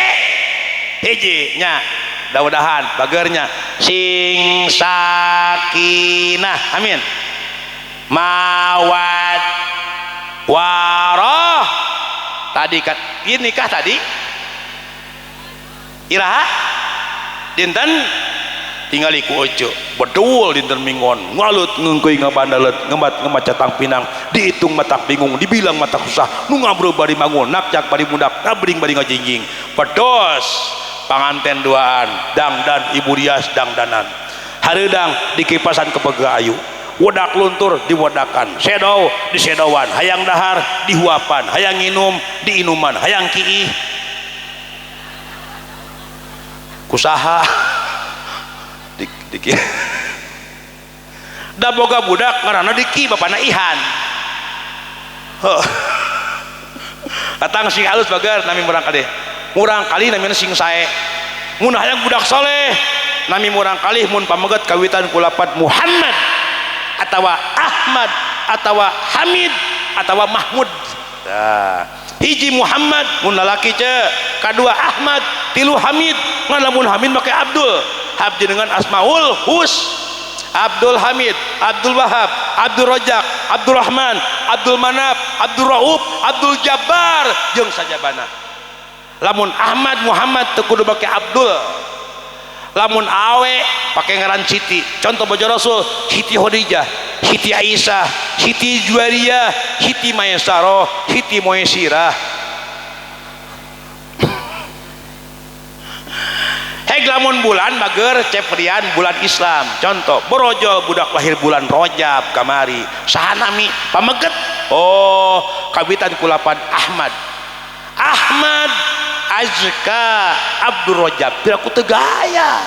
[SPEAKER 1] Hiji nya. Mudah-mudahan bagernya sing sakinah. Amin. Mawad waroh. Tadi kan ini nikah tadi iraha dinten tinggali ku ojo bedul dinten minggon ngalut ngengkeuy ngabandalet ngemat ngemat catang pinang dihitung matak bingung dibilang matak susah nu ngabro bari mangun nakjak bari mundak nabring bari ngajingjing pedos panganten duaan dangdan ibu rias dangdanan hareudang dikipasan kepega ayu wedak luntur diwedakan sedow disedowan hayang dahar dihuapan hayang nginum diinuman hayang kiih kusaha diki da boga budak ngaranna Diki bapana Ihan. Heuh. Atang sing alus bager nami murang kali. Murang kali namina sing sae. Mun hayang budak soleh Nami murang kalih mun pameget kawitan ku lapad Muhammad atawa Ahmad atawa Hamid atawa Mahmud. Nah, hiji Muhammad mun lalaki ce, kadua Ahmad, tilu Hamid. Ngan lamun Hamid make Abdul, abdi dengan Asmaul Hus. Abdul Hamid, Abdul Wahab, Abdul Rojak, Abdul Rahman, Abdul Manaf, Abdul Rauf, Abdul Jabbar jeung sajabana. Lamun Ahmad Muhammad teu kudu make Abdul. Lamun awe pake ngaran Siti. Contoh bojo Rasul Siti Khadijah, Siti Aisyah, Siti Juwariyah, Siti Maisarah, Siti Muaisirah. Heg lamun bulan bager ceprian bulan Islam. Contoh borojol budak lahir bulan Rajab kamari. Saha nami pameget? Oh, kawitan kulapan Ahmad. Ahmad Azka Abdul Rajab. Piraku teu gaya.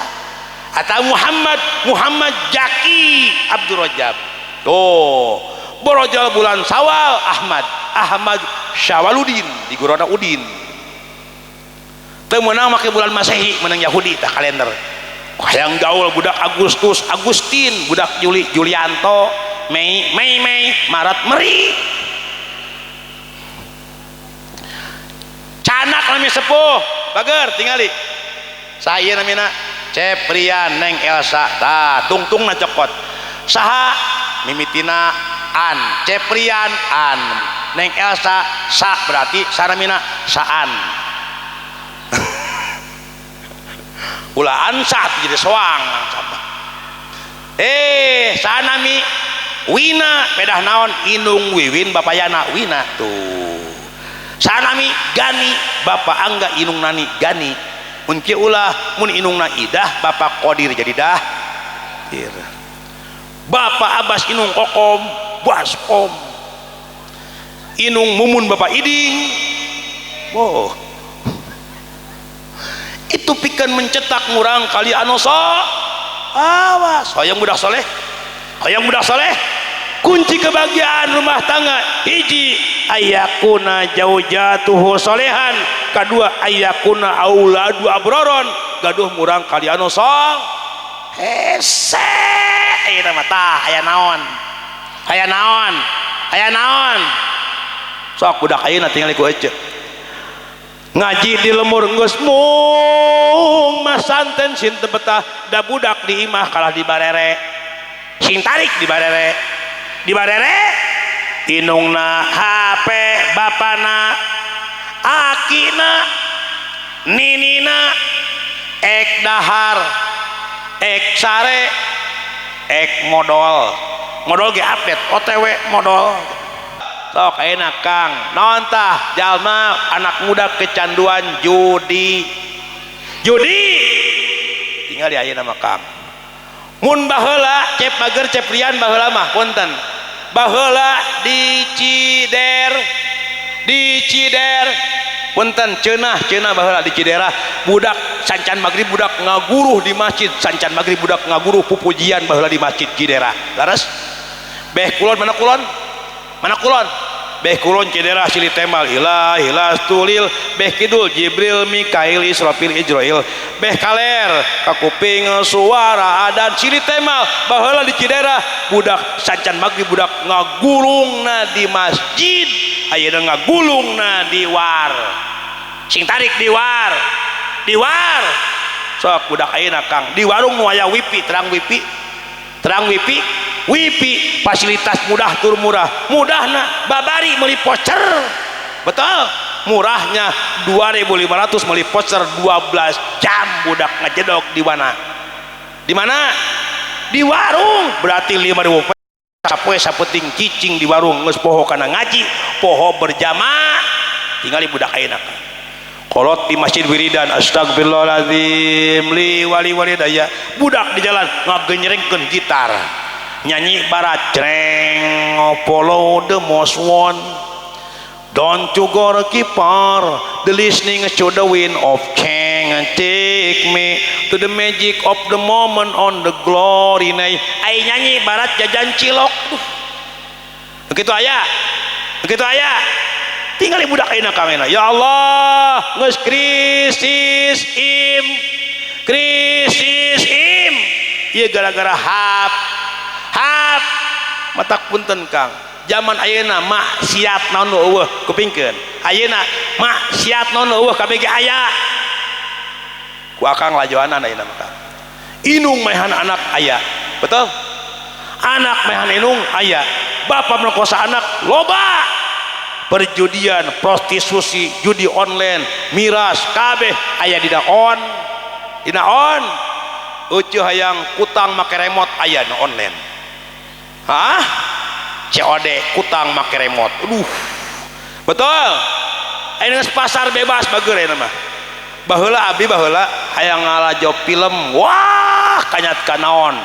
[SPEAKER 1] Atau Muhammad Muhammad Jaki Abdul Rajab. Oh, borojol bulan Sawal Ahmad Ahmad Syawaludin di Gurona Udin. Teu meunang make bulan Masehi, menang Yahudi tah kalender. Hayang gaul budak Agustus Agustin, budak Juli Julianto, Mei Mei Mei, Maret Meri. Canak nami sepuh, bager tingali. Saya namina Ceprian Neng Elsa, tah tungtungna cokot. Saha mimitina an, Ceprian an, Neng Elsa sa, berarti saramina saan. Ulah ansat jadi soang. Sanami Wina pedah naon inung Wiwin bapayana Wina tuh. Sanami Gani bapak Angga inung nani Gani. Mun kieu ulah mun inungna Idah bapak Kodir jadi dah. Bapak Abbas inung Kokom Baskom. Inung Mumun bapak Iding. Wow. Itu pikeun mencetak murang kali anu so. Awas, hayang budak soleh. Hayang budak soleh. Kunci kebahagiaan rumah tangga hiji ayakuna jaujatuhu solehan, kadua ayakuna auladu abroron, gaduh murang kali anu so. Hese ayeuna mah tah aya naon? Aya naon? Aya naon? Sok budak ayeuna tingali ku ece. Ngaji di lemur geus mung masanten sin teu betah da budak di imah kalah di barere. Sing tarik di barere. Di barere inungna HP bapana akina ninina ek dahar ek sare ek modol. Modol ge update OTW modol. Sok enak Kang, naon tah jalma anak muda kecanduan judi. Judi tinggal di ayeuna mah Kang. Mun baheula cep bager ceprian baheula mah punten. Baheula di Cider, di Cider punten ceunah ceunah baheula di Ciderah budak sancan magrib budak ngaguruh di masjid, sancan magrib budak ngaguruh pupujian baheula di masjid Ciderah. Laras? Beh kulon mana kulon? Mana kulon? Beh kulon Ciderah silih temal ilah ilah tulil beh kidul Jibril Mikail Israfil Ijroil beh kaler kakuping suara adan silih temal baheula di Ciderah budak sancan magrib budak ngagulungna di masjid ayeuna ngagulungna di war sing tarik di war di war sok budak ayeuna Kang di warung nu aya wifi terang wifi terang wifi wifi fasilitas mudah tur murah mudahna babari meuli voucher betul murahnya 2500 meuli voucher 12 jam budak ngejedok di mana di mana di warung berarti 5000 sapoe sapeting cicing di warung geus poho kana ngaji poho berjamaah tingali budak ayeuna kolot di masjid wiridan astagfirullahaladzim li wali walidaya budak di jalan ngagenyerengkeun gitar nyanyi barat cereng follow the most one don't you go keeper the listening to the wind of change and take me to the magic of the moment on the glory night. Ai nyanyi barat jajan cilok. Duh. Begitu aya begitu aya tinggal budak ayeuna kang ya Allah geus krisis im krisis im Ieu gara-gara hap hap matak punten Kang. Zaman ayeuna maksiat naon nu eueuh kupingkeun. Ayeuna maksiat naon nu eueuh kabeh ge aya. Ku akang lajoanan ayeuna mah Kang. Inung maehan anak aya. Betul? Anak maehan inung aya. Bapak merkosa anak loba. Perjudian, prostitusi, judi online, miras, kabeh aya dina on. Dina on. Ucuh hayang kutang make remote aya na online. Hah? COD kutang make remote. Aduh. Betul. Ayeuna pasar bebas bager ayeuna mah. Baheula abi baheula hayang ngalajo film, wah kanyat kanaon.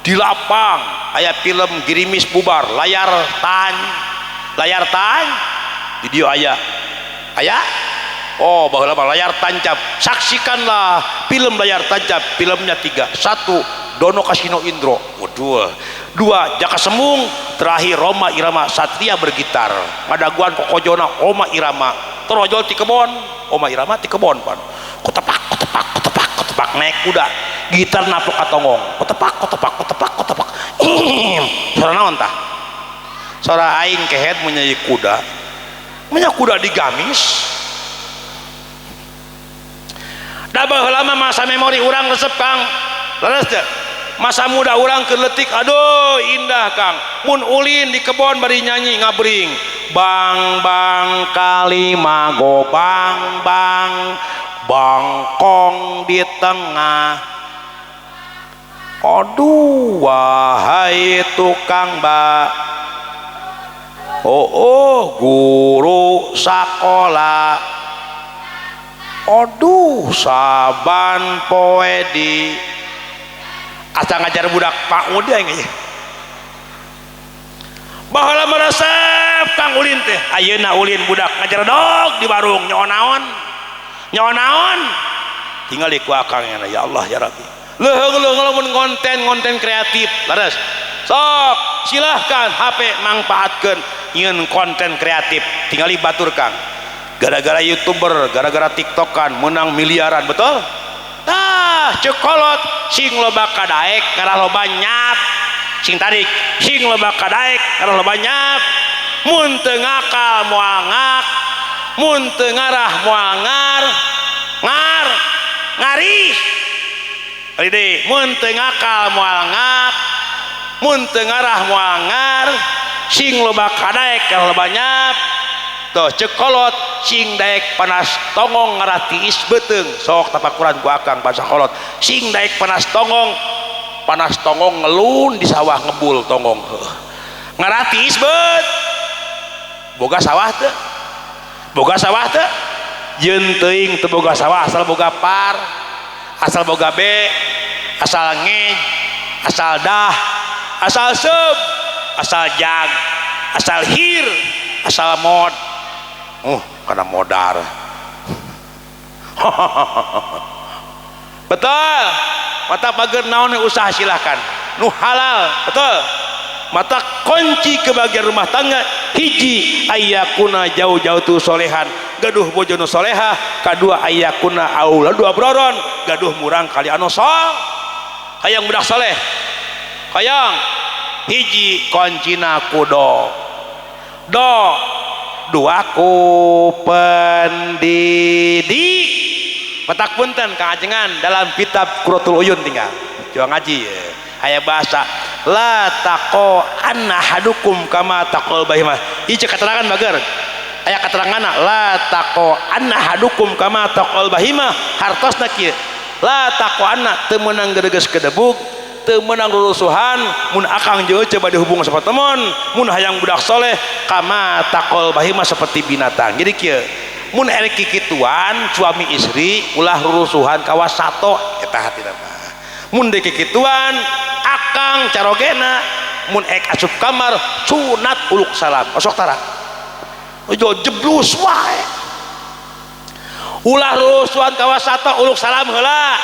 [SPEAKER 1] Di lapang aya film girimis bubar, layar tan, layar tan, video aya. Aya? Oh, baheula mah layar tancap. Saksikanlah film layar tancap, filmnya 3. 1 Dono Kasino Indro. Waduh. 2 Jaka Semung, terakhir Rhoma Irama Satria bergitar. Ngadaguan kokojona Rhoma Irama. Torojol ti kebon, Rhoma Irama ti kebon pan. Kotepak kotepak kotepak kotepak naik kuda. Gitar napok katongong. Kotepak kotepak kotepak kotepak. Suara naon tah? Suara aing kehed mun nyanyi kuda. Mun kuda digamis. Da baheula mah masa memori urang resep Kang. Leres teu? Masa muda urang keur leutik, aduh indah Kang. Mun ulin di kebon bari nyanyi ngabring. Bang bang kalimago bang bang bangkong di tengah. Aduh wahai tukang ba. Oh, oh guru sakola. Aduh saban poe di asa ngajar budak PAUD aing ieu. Baheula mah resep Kang ulin teh. Ayeuna ulin budak ngajar dog di warung nyaho naon? Nyaho naon? Tingali ku akang ya Allah ya Rabbi. Leuheung-leuheung lamun konten-konten kreatif leres. Sok silahkan HP mangpaatkeun nyieun konten kreatif. Tingali batur Kang. Gara-gara youtuber, gara-gara tiktokan menang miliaran, betul? Tah, cekolot sing loba kadaek ngarah loba nyap. Sing tarik, sing loba kadaek ngarah loba nyap. Mun teu ngakal moal ngak, mun teu ngarah moal ngar, ngar, ngarih. Kali deui, mun teu ngakal moal ngak, mun teu ngarah moal ngar, sing loba kadaek ngarah loba nyap. Tuh cekolot sing daek panas tongong ngarah tiis beuteung. Sok tapakuran ku akang bahasa kolot. Sing daek panas tongong ngelun di sawah ngebul tongong. Ngarah tiis beut. Boga sawah teu? Boga sawah teu? Yeun teuing teu boga sawah asal boga par, asal boga be, asal ngej, asal dah, asal seub, asal jag, asal hir, asal mod. Karena modar. Betul. Mata bager naon usaha silahkan. Nu halal, betul. Mata kunci kebahagiaan rumah tangga hiji ayakuna jauh-jauh tu solehan, gaduh bojo nu solehah, kadua ayakuna auladu abroron, gaduh murang kali anu sol. Hayang budak soleh. Hayang hiji kuncina kudo. Do dua ku pendidik. Petak punten Kang Ajengan dalam kitab Qurratul Uyun tinggal coba ngaji ya. Aya bahasa la taqo anna hadukum kama taqol bahimah. Ieu cek keterangan bager. Aya keteranganna la taqo anna hadukum kama taqol bahimah. Hartosna kieu. La taqo anna teu meunang gedeges kedebug, teu meunang rurusuhan, mun akang jeung coba dihubung sapatemon, mun hayang budak soleh kama taqol bahimah seperti binatang. Jadi kieu, mun erek kikituan suami istri ulah rurusuhan kawas sato eta hatina mah. Mun deuk kikituan akang carogena mun ek asup kamar sunat uluk salam osok tara ojo jeblus wae. Ulah rurusuhan kawas sato uluk salam heula.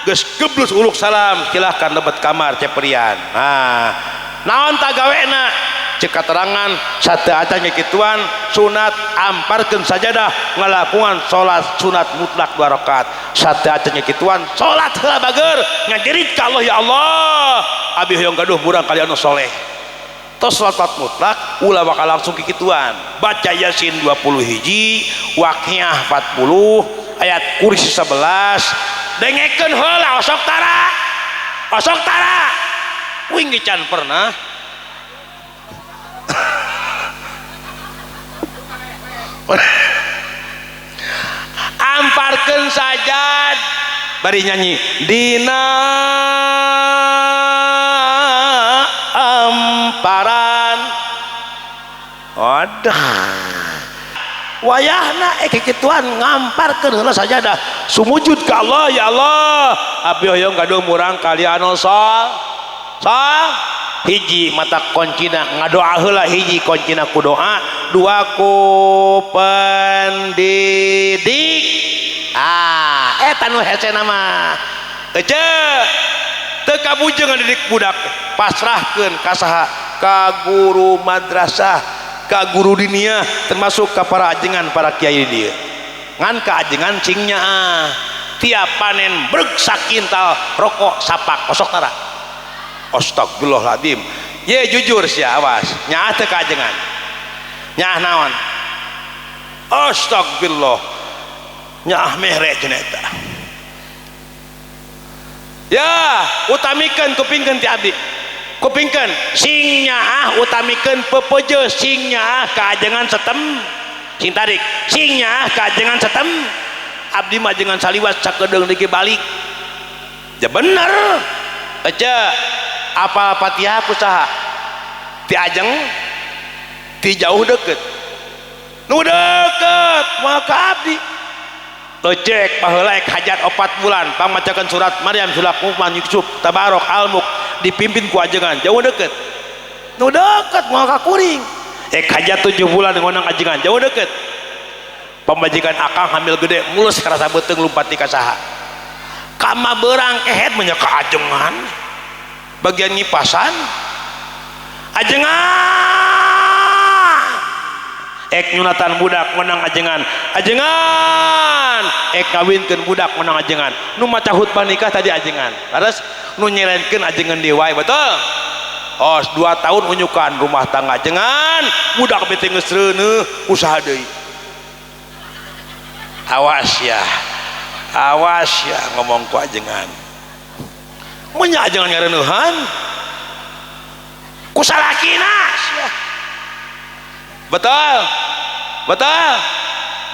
[SPEAKER 1] Geus geblus uluk salam silahkan lebet kamar ceperian. Nah naon ta gawena Cek katerangan sateu acan kituan sunat amparkeun sajadah ngalakuan salat sunat mutlak 2 rakaat. Sateu acan kituan salat heula bager ngajerit ka Allah, ya Allah abi hoyong gaduh murang kali anu soleh. Tos salat mutlak ulah bakal langsung kikituan, baca Yasin 20 hiji, Waqiah 40, ayat kursi 11, dengekeun heula osok tara, osok tara uing ge can pernah. Amparkeun sajad bari nyanyi dina amparan. Aduh wayahna kikituan ngamparkeun heula sajadah sumujud ka Allah, ya Allah abdi hoyong gaduh murang kali anu sol sol. Hiji mata kuncina ngadoa heula, hiji kuncina ku doa, dua ku pendidik. Ah eta nu hese mah ece teu kabujeng ngadidik budak, pasrahkeun ka saha? Ka guru madrasah, ka guru diniyah, termasuk ka para ajengan para kiai dieu. Ngan ka ajengan cing nyaah tiap panen breg sakintal rokok sapak osok tara. Astagfirullahaladzim. Ye jujur sia awas nyaah teu ka ajengan nyaah naon? Astagfirullah nyaah mere cenah eta. Ya utamikeun kupingkeun ti abdi, kupingkeun sing nyaah utamikeun pepeje, sing nyaah ka ajengan setem, sing tarik sing nyaah ka ajengan setem. Abdi mah ajengan saliwat sakedeung diki balik. Ya bener aja apal Fatihah ku saha? Ti ajeng ti jauh deket, nu deket maka abdi ecek baheula ek hajat 4 bulan pangmacakeun surat Maryam, surat Luqman, Yusuf, Tabarok, Al-Mulk dipimpin ku ajengan jauh deket, nu deket maka kuring ek hajat 7 bulan ngonang ajengan jauh deket. Pamajikan akang hamil gede mulus karasa beuteung lumpat ti ka saha? Kama berang kehet mah ka ajengan bagian ngipasan ajengan ek nyunatan budak menang ajengan, ajengan ek kawinkeun budak menang ajengan, nu maca khutbah nikah tadi ajengan, terus nu nyelenkeun ajengan deui wae, betul? Oh 2 tahun unyukan rumah tangga ajengan budak bete geus reuneuh usaha deui. Awas ya, awas ya ngomong ku ajengan, munya ajengan ngareuneuhan ku salakina sia. Betul betul.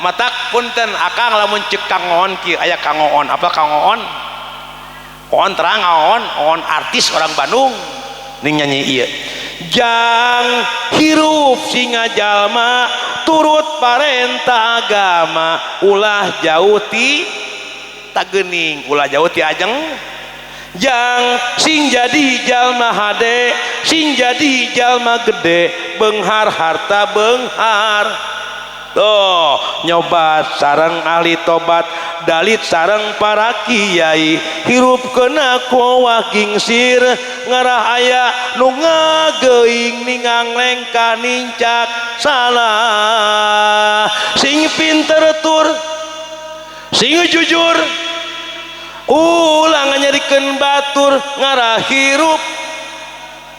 [SPEAKER 1] Matak punten akang lamun ceuk kangoon kieu aya kangoon apa kangoon oon terang oon oon artis orang Bandung ning nyanyi ieu jang hirup singa jalma turut parentah agama ulah jauh ti tagening ulah jauh ti ajeng jang sing jadi jalma hade sing jadi jalma gede benghar harta benghar. Tuh nyobat sareng ahli tobat dalit sareng para kiai hirup kena kowah gingsir ngarah aya nu ngageuing ningang lengkah nincak salah sing pinter tur sing jujur ulang nyarikeun batur ngarah hirup.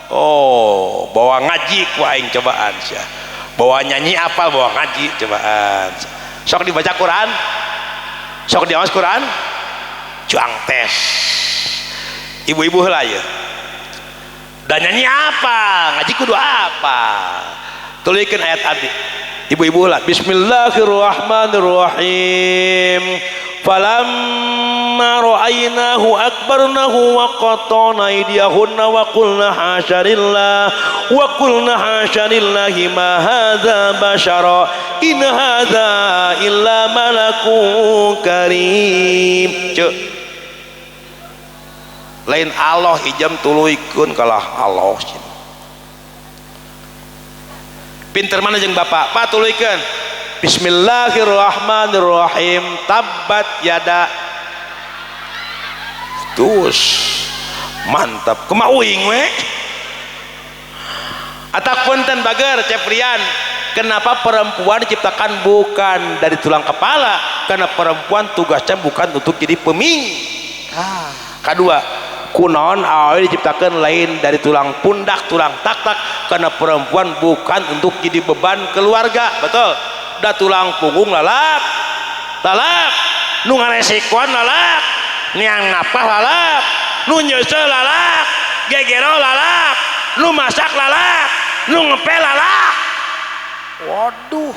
[SPEAKER 1] Oh bawa ngaji ku aing cobaan sia, bawa nyanyi apal bawa ngaji cobaan. Sok dibaca Quran, sok diawas Quran cuang tes ibu-ibu heula ieu dan nyanyi apa ngaji kudu apa tulikeun ayat abdi ibu-ibu heula. Bismillahirrahmanirrahim. Falamma ra'aynahu akbarnahu wa qatta'na aydiyahunna wa qulna hasya lillah wa qulna hasya lillahi ma hadza bashara in hadza illa malakun karim. Ceuk lain Allah ijam tuluykeun kalah Allah. Pinter mana jeung bapak? Pak tuluykeun. Bismillahirrahmanirrahim. Tabat yada. Terus mantap. Kumaha uing we? Atak punten bager Ceprian, kenapa perempuan diciptakan bukan dari tulang kepala? Karena perempuan tugasnya bukan untuk jadi peming. Kedua, kunaon awewe diciptakan lain dari tulang pundak, tulang tak-tak? Karena perempuan bukan untuk jadi beban keluarga. Betul. Da tulang punggung lalak, lalak, nu ngaresikoan lalak, niang napah lalak, nu nyeuseuh lalak, gegero lalak, nu masak lalak, nu ngepel lalak. Waduh,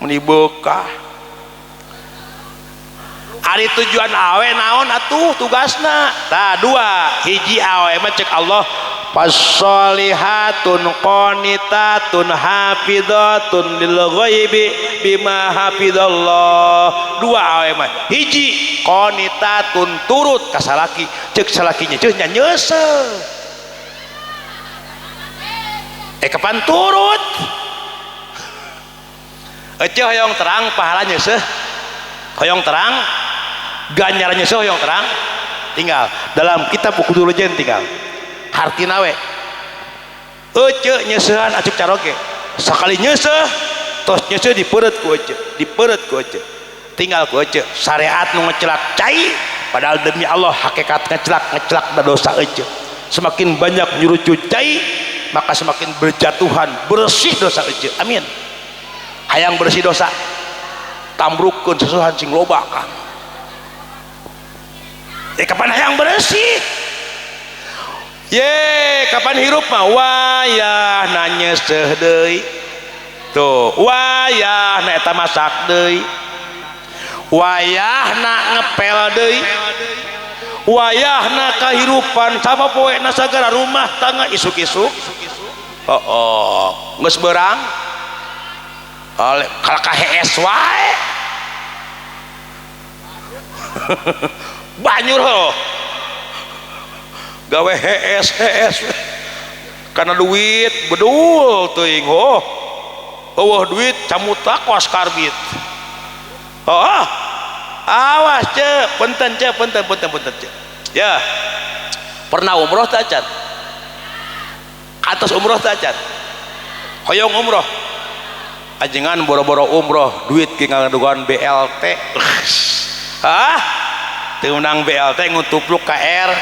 [SPEAKER 1] meni beukah. Ari tujuan awe naon atuh tugasna? Tah, dua hiji awe mah cek Allah fasolihatun qanitatun hafizatun lil ghaibi bima hafizallah. Dua awe mah, hiji qanitatun, turut ka salaki, cek salakinya ceuh nya nyeuseuh, kapan turut. Ece hoyong terang pahala nyeuseuh, hoyong terang ganjaran nyeuseuh, hoyong terang tinggal dalam kitab buku dulu, tinggal hartina we. Ece nyeusehan acuk caroge, sakali nyeuseuh tos nyeuseuh, dipeureut ku ece, dipeureut ku ece, tinggal ku ece syariat nu ngecelak cai, padahal demi Allah hakikat ngecelak ngecelak da dosa ece. Semakin banyak nyurucut cai, maka semakin berjatuhan bersih dosa ece. Amin. Hayang bersih dosa, tambrukkeun sesuhan sing loba kan. Kapan hayang bersih ye, kapan hirup mah wayah nyeuseuh deui tuh, wayah na eta masak deui, wayahna ngepel deui, wayahna kahirupan sama poe na sagala rumah tangga isuk-isuk. Oh, geus beurang kalau kahees wae, banyur ho gawe hees hees karena duit bedul teuing. Oh, eueuh duit camutak was karbit. Oh, awas ce, punten ce, punten punten punten ce. Ya, pernah umroh tak acan? Atas umroh tak acan? Hoyong umroh, ajengan boro-boro umroh, duit ge ngadugan BLT. Ah, teu menang BLT ngutupluk KR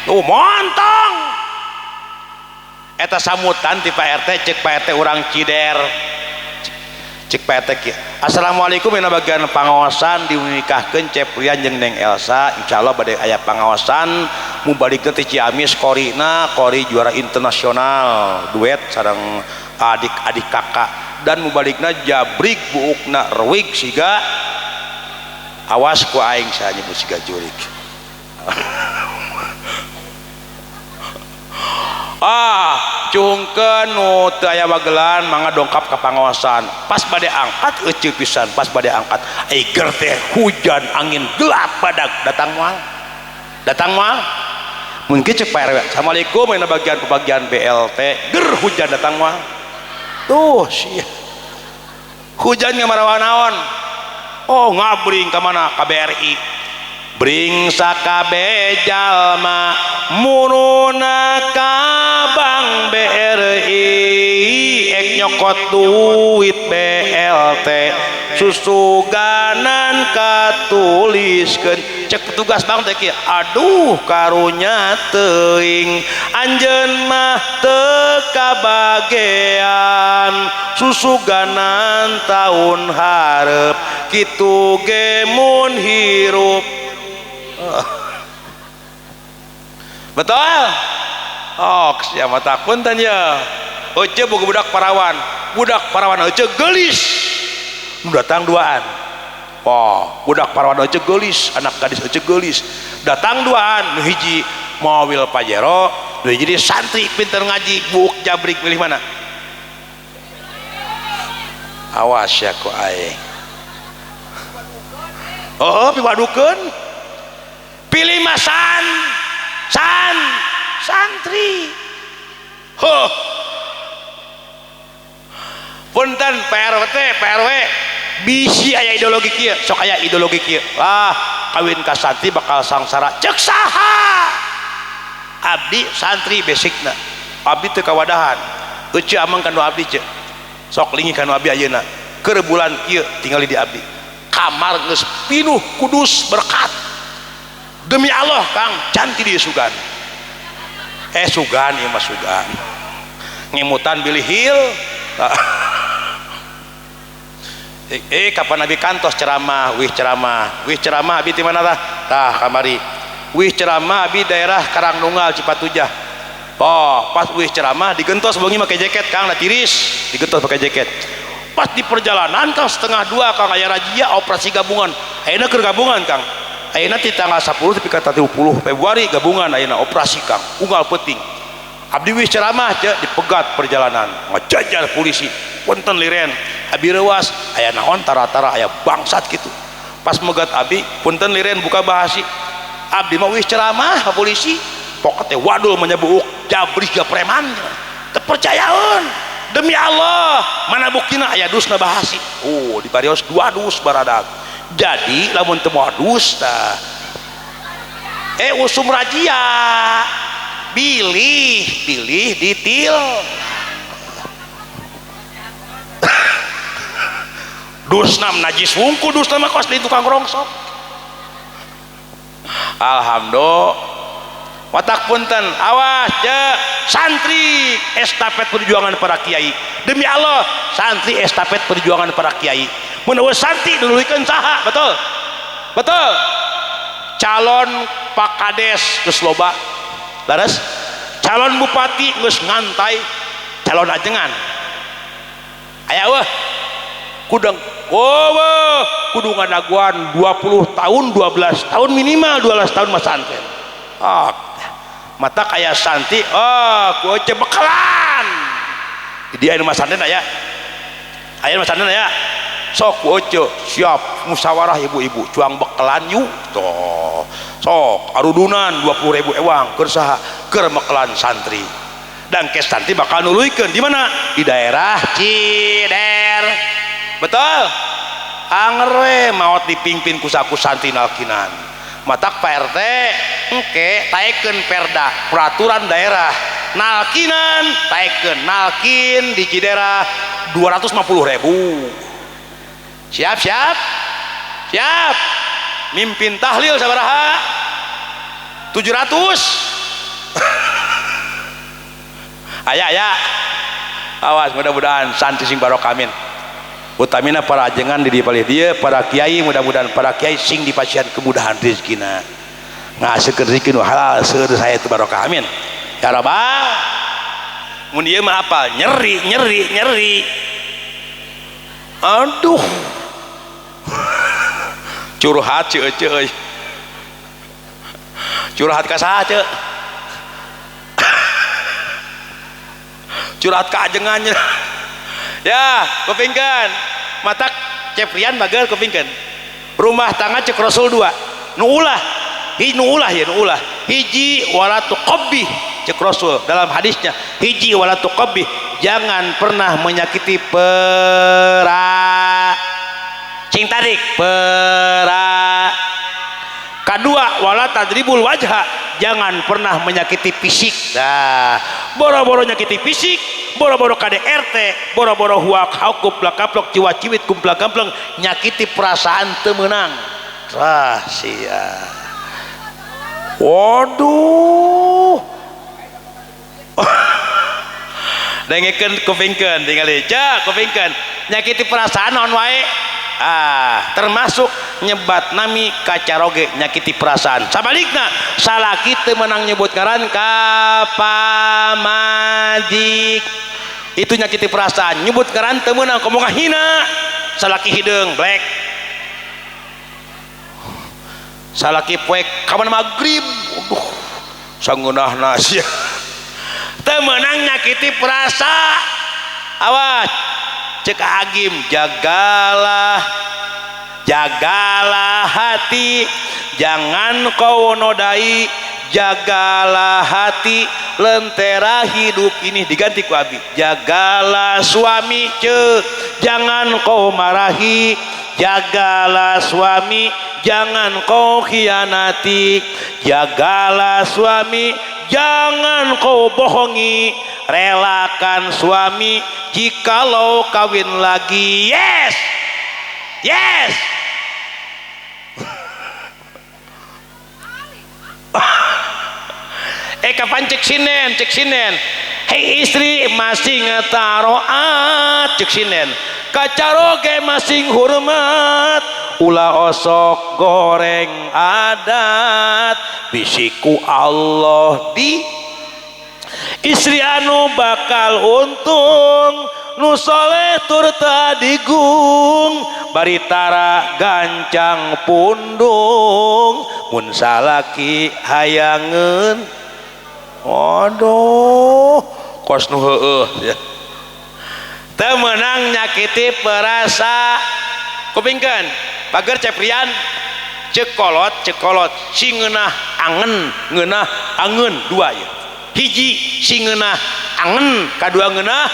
[SPEAKER 1] tuh montong eta samutan ti Pak RT. Cek Pak RT, urang Cider, cek Pak RT kieu, "Assalamualaikum, dina bagian pangaosan dinikahkeun Ceprian jeung Neng Elsa. Insyaallah bade aya pangaosan mubaligna ti Ciamis, korina kori juara internasional duet sareng adik-adik kakak dan mubaligna jabrik buukna rewig siga, awas ku aing saya nyebut siga jurik." Ah, cuhungkeun nu teu aya wagelan mangga dongkap ka pangaosan. Pas bade angkat euceu pisan, pas bade angkat eiger teh hujan angin gelap badag, datang moal, datang moal. Mungkin cek Pak RW, "Assalamualaikum, ini bagian pembagian BLT." Ger hujan, datang moal tuh sia hujan ngamarawa naon. Oh, ngabring ka mana? KBRI bring sakabe jalma muruna ka Bank BRI ek nyokot duit BLT susuganan katuliskeun. Cek petugas bank teh kieu, "Aduh, karunya teuing anjeun mah teu kabagean susuganan tahun hareup kitu ge mun hirup." Betul. Oh, siapa punten ya. Ece boga budak parawan, budak parawan ece gelis, nu datang duaan. Oh, budak parawan ece gelis, anak gadis ece gelis, datang duaan, nu hiji mobil Pajero, nu hiji santri pinter ngaji buuk jabrik, milih mana? Awas ya ku aing. Oh, piwadukeun, pilih mah san san santri. Huh, punten PRT PRW, bisi aya ideologi kieu, sok aya ideologi kieu lah, kawin ka santri bakal sangsara. Cek saha? Abdi santri basicna. Abdi teu kawadahan. Ece amang kanu abdi ce. Sok lingi kanu abdi ayeuna. Keur bulan kieu tingali di abdi. Kamar geus pinuh kudus berkat. Demi Allah Kang, cantik di sugan. Sugan ieu mah sugan. Ngemutan bilih hil. Kapan abi kantos ceramah, wih ceramah abi di mana tah? Tah kamari. Wih ceramah abi daerah Karangnunggal Cipatujah. Oh, pas wih ceramah digentos bengi make jaket Kang, da tiris, digentos pakai jaket. Pas di perjalanan Kang 1:30 Kang aya razia operasi gabungan. Ayeuna keur gabungan Kang. Ayeuna ti tanggal 10 tepi ka 30 Februari gabungan ayeuna operasi Kang. Unggal peuting. Abdi wih ceramah ce dipegat perjalanan. Ngajajar polisi. Punten liren. Abi reuas aya naon tara-tara aya bangsat gitu. Pas megat abi punten liren buka bahasi. Abdi mah wih ceramah ka polisi. Pokok teh wadul menyebuuk jabri ga preman. Teu percayaeun. Demi Allah, mana buktina aya dusna bahasi. Oh, diparios 2 dus baradak. Jadi lamun teu moal dus tah. Usum razia. Bilih, bilih ditil. Dusna najis wungku dusna mah kos di tukang rongsok. Alhamdulillah. Watak punten, awas je santri estafet perjuangan para kiai. Demi Allah, santri estafet perjuangan para kiai. Mun eueuh santri duluikeun saha? Betul? Betul. Calon Pak Kades geus loba. Laras? Calon bupati geus ngantai, calon ajengan. Aya eueuh. Kudang oh, kudu ngadaguan 20 tahun, 12 tahun minimal 12 tahun mah santen. Ah, mata kaya santi, oh, ku ece bekalan. Di aya nu santen aya. Aya nu santen aya. Sok ku ece siap musyawarah ibu-ibu, cuang bekalan yuk. Tuh. Sok arudunan 20.000 ewang keur saha? Keur mekelan santri. Dan ke santri bakal nuluykeun di mana? Di daerah Cider. Betul? Anger we maot dipimpin ku saku santri nalkinan. Matak Pak RT engke taekeun perda peraturan daerah nalkinan taekeun nalkin di Ciderah 250.000. Siap siap siap. Mimpin tahlil sabaraha? 700. Aya aya. Awas mudah-mudahan santri sing barokah amin. Utamina para ajengan di palih dieu, para kiai mudah-mudahan para kiai sing dipasihan kemudahan rezekina. Ngaseukeun rezeki nu halal seueur saya itu barokah amin. Ya Rabbal. Mun ieu mah apa? Nyeri, nyeri, nyeri. Aduh. Curhat ceu ceu euy. Curhat ka saha ceu? Curhat ka ajengannya. Ya, kupingkeun. Matak Ceprian bageur kupingkeun. Rumah tangga cek Rasul 2. Nu ulah, hi nu ulah ya nu ulah. Hiji wala tuqabbih cek Rasul dalam hadisnya. Hiji wala tuqabbih, jangan pernah menyakiti pera. Cing tarik pera. Kedua wala tadribul wajha, jangan pernah menyakiti fisik. Nah, boro-boro nyakiti fisik, boro-boro KDRT, boro-boro huak hakup lakaplok ciwa ciwit kumplak kampleng nyakiti perasaan teu meunang. Rahasia. Waduh. Dengekeun kupingkeun tingali. Cek kupingkeun. Nyakiti perasaan naon wae? Ah, termasuk nyebat nami kacaroge nyakiti perasaan. Sabalikna salaki teu meunang nyebut ngaran ka pamajik. Itu nyakiti perasaan. Nyebut ngaran teu meunang komo ngahina. Salaki hideung blek. Salaki poek ka mana magrib. Aduh, sangeunahna sia. Teu meunang nyakiti perasaan. Awas. Cek Agim, jagalah jagalah hati, jangan kau nodai, jagalah hati lentera hidup ini. Diganti ku abi, jagalah suami ce, jangan kau marahi, jagalah suami, jangan kau khianati, jagalah suami, jangan kau bohongi. Relakan suami jikalau kawin lagi. Yes. Yes. Kapan cek sinen, cek sinen. Hei istri masing taroat cek sinen. Kacaroge masing hormat. Ulah osok goreng adat bisiku Allah di istri anu bakal untung nu soleh tur tadigung bari tara gancang pundung mun salaki hayangeun. Aduh kos nu heueuh ya. Teu meunang nyakiti perasa kupingkeun pager Ceprian cekolot cekolot si ngeunah angen ngeunah angen dua ya. Hiji si ngeunah angen kadua ngeunah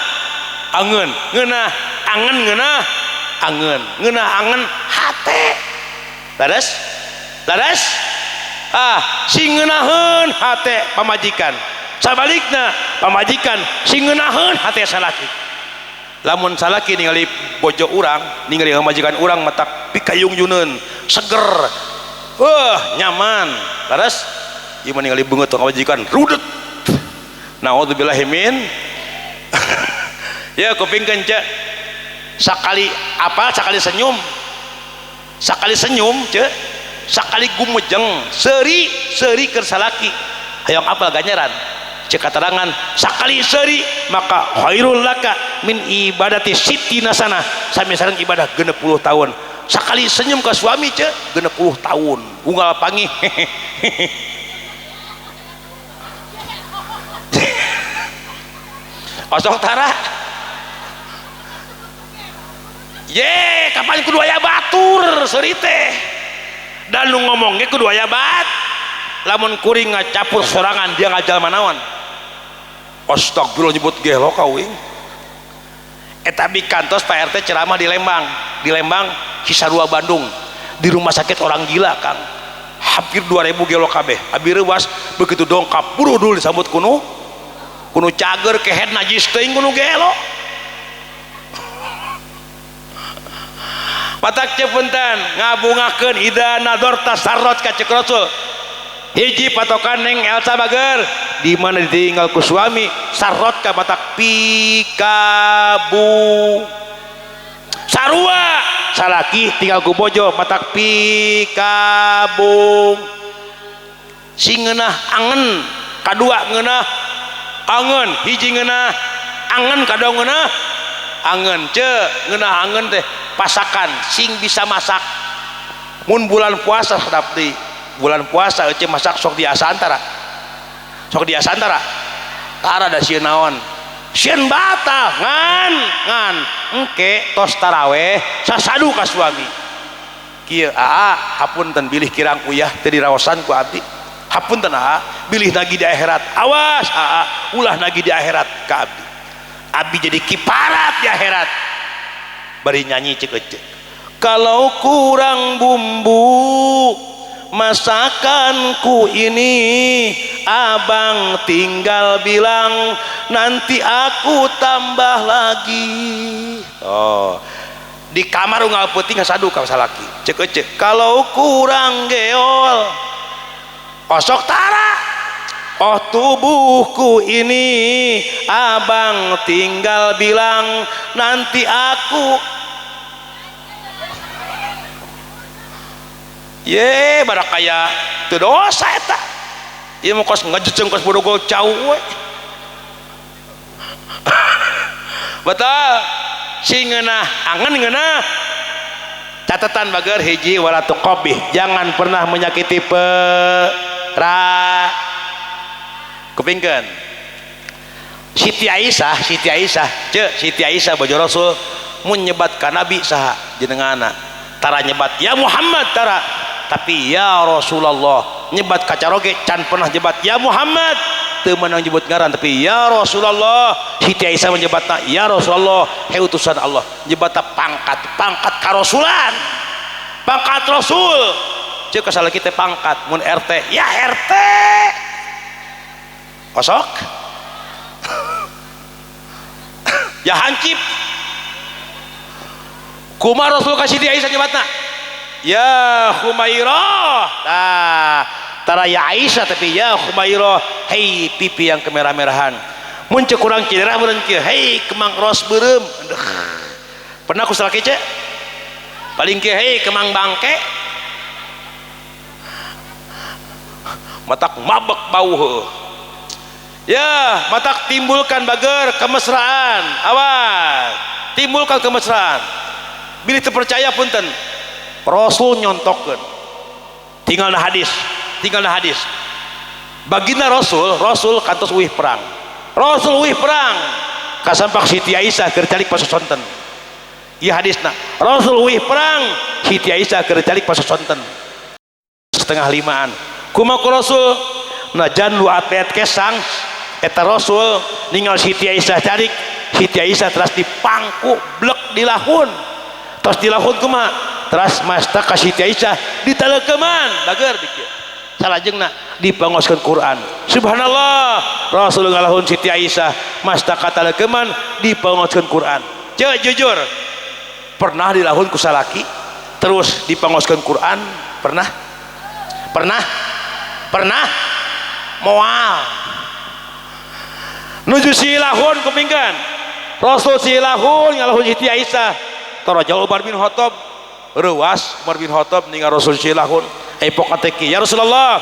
[SPEAKER 1] angen ngeunah angen ngeunah angen ngeunah angen hate laras laras ah si ngeunaheun hate pamajikan sabalikna pamajikan si ngeunaheun hate salaki. Lamun salaki ningali bojo urang ningali pamajikan urang matak pikayung-yuneun seger nyaman laras ieu mah ningali beungeut pamajikan rudet naudzubillahi min. Ya kupingkeun cek sakali apa sakali senyum sakali senyum cek sakali gumejeng seuri seuri keur salaki hayang apal ganjaran cek katerangan sakali seuri maka khairul laka min ibadati sittina sana sami sareng ibadah 60 tahun. Sakali senyum ke suami cek 60 tahun unggal panggih. Osok tara ye kapan kudu aya batur seuri teh dan nu ngomong ge kudu aya bat lamun kuring ngacapur sorangan dia ngajal manaon. Astagfirullah nyebut gelo ka uing eta bikantos Pak RT ceramah di Lembang, di Lembang Cisarua Bandung di rumah sakit orang gila Kang hampir 2000 gelo kabeh abi reuwas begitu dongkap burudul disambut kuno kuno cager kehed najis teuing kuno gelo. Matak punten ngabungakeun ida nador tasarrot ka cek Rasul. Hiji patokan neng Elsa bager di mana ditinggal ku suami sarot ka matak pikabu sarua salaki tinggal ku bojo matak pikabung si ngeunah angen kadua ngeunah angen hiji ngeunah angen kadua ngeunah angen ce ngeunah angen teh pasakan sing bisa masak mun bulan puasa sedap deui. Bulan puasa eueuh masak sok di asantara sok di asantara tara da sieun naon sieun batal ngan ngan engke tos taraweh sasadu ka suami kieu aa hapunten bilih kirang uyah teu diraosan ku abdi hapunten aa bilih nagih di akhirat awas aa ulah nagih di akhirat ka abdi abdi jadi kiparat di akhirat bari nyanyi ceuk eceu kalau kurang bumbu masakanku ini abang tinggal bilang nanti aku tambah lagi. Oh di kamar unggal peuting sadu ka salaki cek cek kalau kurang geol osok tara oh tubuhku ini abang tinggal bilang nanti aku ye barak kaya teu dosa eta ieu mah kos ngejejeng kos bodogol cau we. Betul si ngeunah angen ngeunah catatan bager hiji wala tuqabih jangan pernah menyakiti pera kupingkeun Siti Aisyah Siti Aisyah ce Siti Aisyah bojo Rasul mun nyebat ka Nabi saha jenengana tara nyebat ya Muhammad tara tapi ya Rasulullah nyebat kacaroge can pernah nyebat ya Muhammad teu meunang nyebut ngaran tapi ya Rasulullah. Siti Aisyah menyebatna ya Rasulullah he utusan Allah nyebatna pangkat pangkat karasulan pangkat Rasul ceuk kasalaki teh pangkat mun RT ya RT kosok. Ya hancip. Kumaha Rasul ka Siti Aisyah nyebatna? Ya Humairah. Tah, tara ya Aisyah tapi ya Humairah, hei pipi yang kemerah-merahan. Mun ceuk urang ciderah meureun kieu, hei kemang ros beureum. Pernah ku salaki ce? Paling kieu hei kemang bangke. Matak mabek bau heuh. Ya, matak timbulkan bager kemesraan. Awas, timbulkan kemesraan. Bilih teu percaya punten. Rasul nyontokeun. Tinggalna hadis, tinggalna hadis. Baginda Rasul, Rasul kantos uih perang. Rasul uih perang. Kasampak Siti Aisyah keur calik pasosonten. Ieu hadisna. Rasul uih perang, Siti Aisyah keur calik pasosonten. 4:30-an. Kumaha ku Rasul? Najan lu atlet kesang eta Rasul ninggal Siti Aisyah calik, Siti Aisyah teras dipangku blek dilahun. Terus dilahun kumaha? Teras masta ka Siti Aisyah ditaleukeuman bager dikieu. Salajengna dipangoskeun Quran. Subhanallah, Rasul ngalahun Siti Aisyah masta kataleukeman dipangoskeun Quran. Ceu jujur, pernah dilahun ku salaki terus dipangoskeun Quran? Pernah? Pernah? Pernah? Moal. Nuju silahun kupingkeun. Rasul silahun ngalahun Siti Aisyah. Taraja Umar bin Khattab reuas Umar bin Khattab ningal Rasul silahun. Epok ateki ya Rasulullah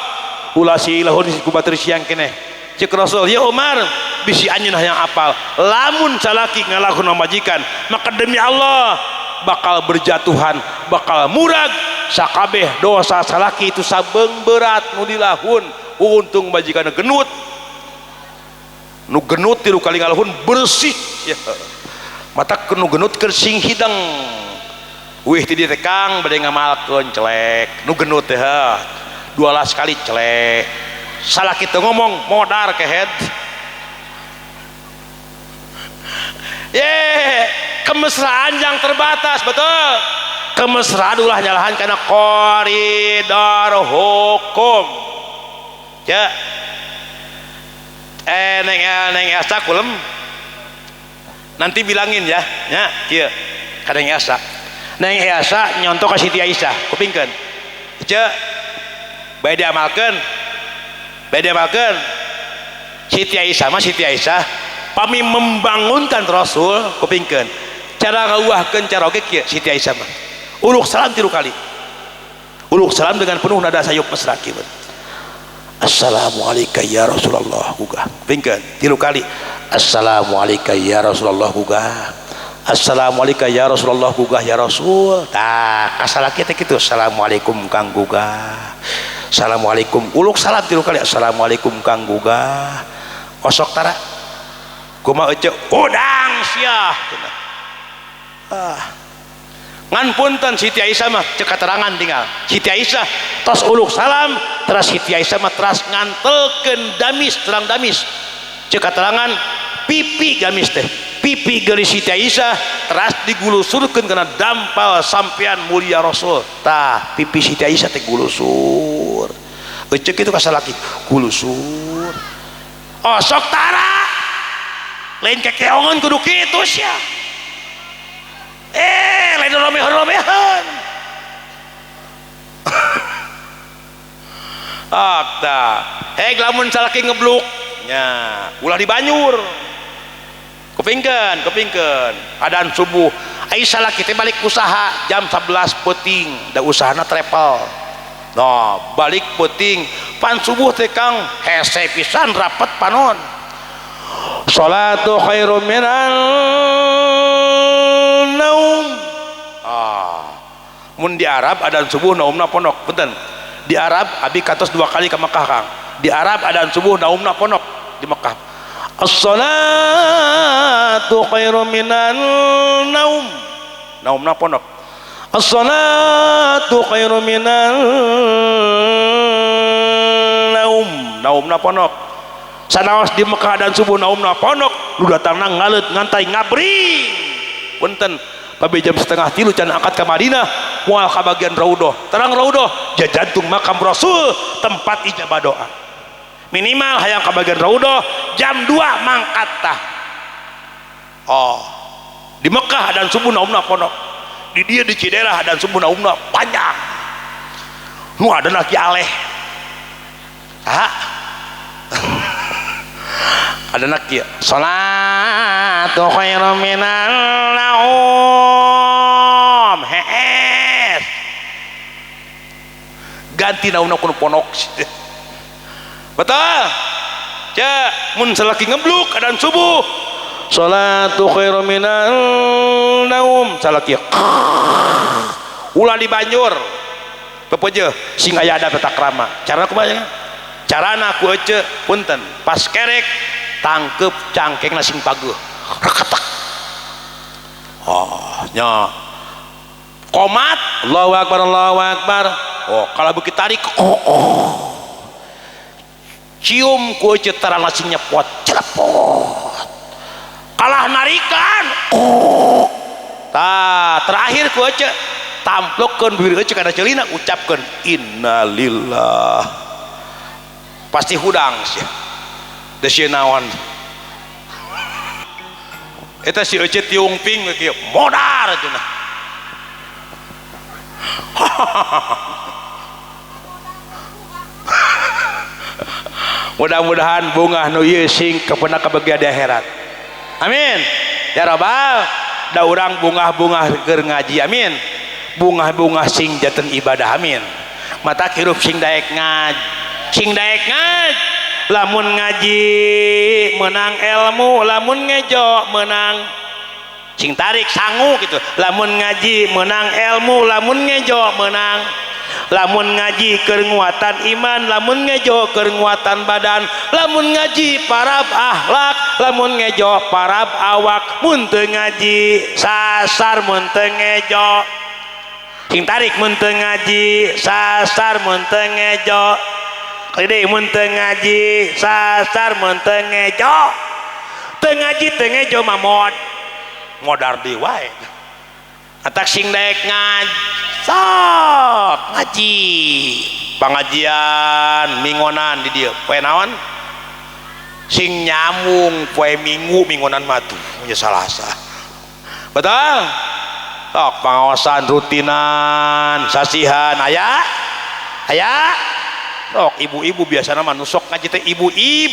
[SPEAKER 1] ulah silahun ku batur siang keneh. Cek Rasul ya Umar bisi anjeun hayang apal lamun salaki ngalahun majikan maka demi Allah bakal berjatuhan bakal murag sakabeh dosa salaki itu sabeung berat nu dilahun. Untung majikan genut nu genut tilu kali ngalahun bersih ya. Mata nu genut keur sing hidang wih ti dieu teh Kang bade ngamalkeun celek nu genut teh 12 kali celek salah kitu ngomong modar kehed ye kemesraan yang terbatas betul kemesraan ulah nyalahan karena koridor hukum ya neng neng Elsa kulem nanti bilangin ya nya kieu ka neng Elsa. Neng Elsa nyontok ka Siti Aisyah kupingkeun ce bae diamalkeun bae diamalkeun. Siti Aisyah mah Siti Aisyah pami membangunkan Rasul kupingkeun cara ngauahkeun cara oge kieu Siti Aisyah mah uluk salam 3 kali uluk salam dengan penuh nada sayup mesra kieu. Assalamualaikum ya Rasulullah gugah pingkeun 3 kali Assalamualaikum ya Rasulullah gugah Assalamualaikum ya Rasulullah gugah ya Rasul. Tah kasalaki teh kitu Assalamualaikum Kang gugah Assalamualaikum uluk salam 3 kali Assalamualaikum Kang gugah osok tara kumaha ece udang sia cenah. Ah ngan punten Siti Aisyah mah cek katerangan tinggal Siti Aisyah tos uluk salam teras Siti Aisyah mah teras ngantelkeun damis terang damis cek katerangan pipi gamis teh pipi geulis Siti Aisyah teras digulusurkeun kana dampal sampean mulia Rasul. Tah pipi Siti Aisyah teh gulusur eceuk kitu ka salaki gulusur osok tara lain kekeongan kudu kitu sia lain romehan-romehan. Akta heg lamun salaki ngebluk nya ulah dibanyur kupingkeun kupingkeun adan subuh ai salaki teh balik usaha jam 11 peuting da usahana travel no balik peuting pan subuh teh Kang hese pisan rapet panon salatu khairum minan naum. Ah mun di Arab adan subuh naumna pondok punten di Arab abi katos 2 kali ke Mekah Kang di Arab adan subuh naumna pondok di Mekah as-salatu khairum minan naum naumna pondok as-salatu khairum minan naum naumna pondok sanaos di Mekah dan subuh naumna pondok nu datangna ngaleut ngantai ngabring punten babe jam 2:30 can angkat ke Madinah moal ka bagian Raudhah terang Raudhah jajantung makam Rasul tempat ijabah doa minimal hayang ka bagian Raudhah jam 2 mangkat tah. Oh, di Mekah dan subuh naumna pondok, di dia di Cidaerah dan subuh naumna panjang. Nu ada laki aleh. Ah. Ada nak kieu. Salatu khairum minan naum. Hees. Ganti naumna kudu pondok. Betul? Cek, mun salaki ngebluk adan subuh. Salatu khairum minan naum. Salaki ulah dibanjur. Pepeje sing aya ada tata krama. Cara kumaha? Carana ku ece punten pas kerek tangkep cangkengna sing pageuh. Reketek. Oh, nya. Komat, Allahu akbar, Allahu akbar. Oh, kalau beuki tarik, oh, oh. Cium ku ece tarana sing nyepot, celepot. Kalah narikan. Oh. Tah, terakhir ku ece tamplokeun bibir ece kana ceulina, ucapkeun innalillah. Pasti hudang sia. Da sieun naon. Eta si ece tiung ping kieu modar cenah. Mudah-mudahan bungah nu ieu sing kepenak kabagia di akhirat. Amin. Ya rabbal, da urang bungah-bungah keur ngaji, amin. Bungah-bungah sing janten ibadah, amin. Mata hirup sing daek ngaji, sing daek ngaji. Lamun ngaji menang ilmu, lamun ngejo menang sing tarik sangu gitu. Lamun ngaji menang ilmu, lamun ngejo menang. Lamun ngaji keur nguatan iman, lamun ngejo keur nguatan badan, lamun ngaji parab akhlak, lamun ngejo parab awak. Mun teu ngaji sasar, mun teu ngejo sing tarik, mun teu ngaji sasar, mun teu ngejo kali mun teu ngaji sasar, mun teu ngejo, teu ngaji teu ngejo mah modar deui wae. Atak sing daek ngaji sok ngaji pengajian mingonan di dieu poe naon sing nyambung poe minggu mingonan mah tuh nya Salasa. Betul? Sok pengawasan rutinan sasihan aya aya. Sok ibu-ibu biasana mah nu sok ngaji teh ibu ib,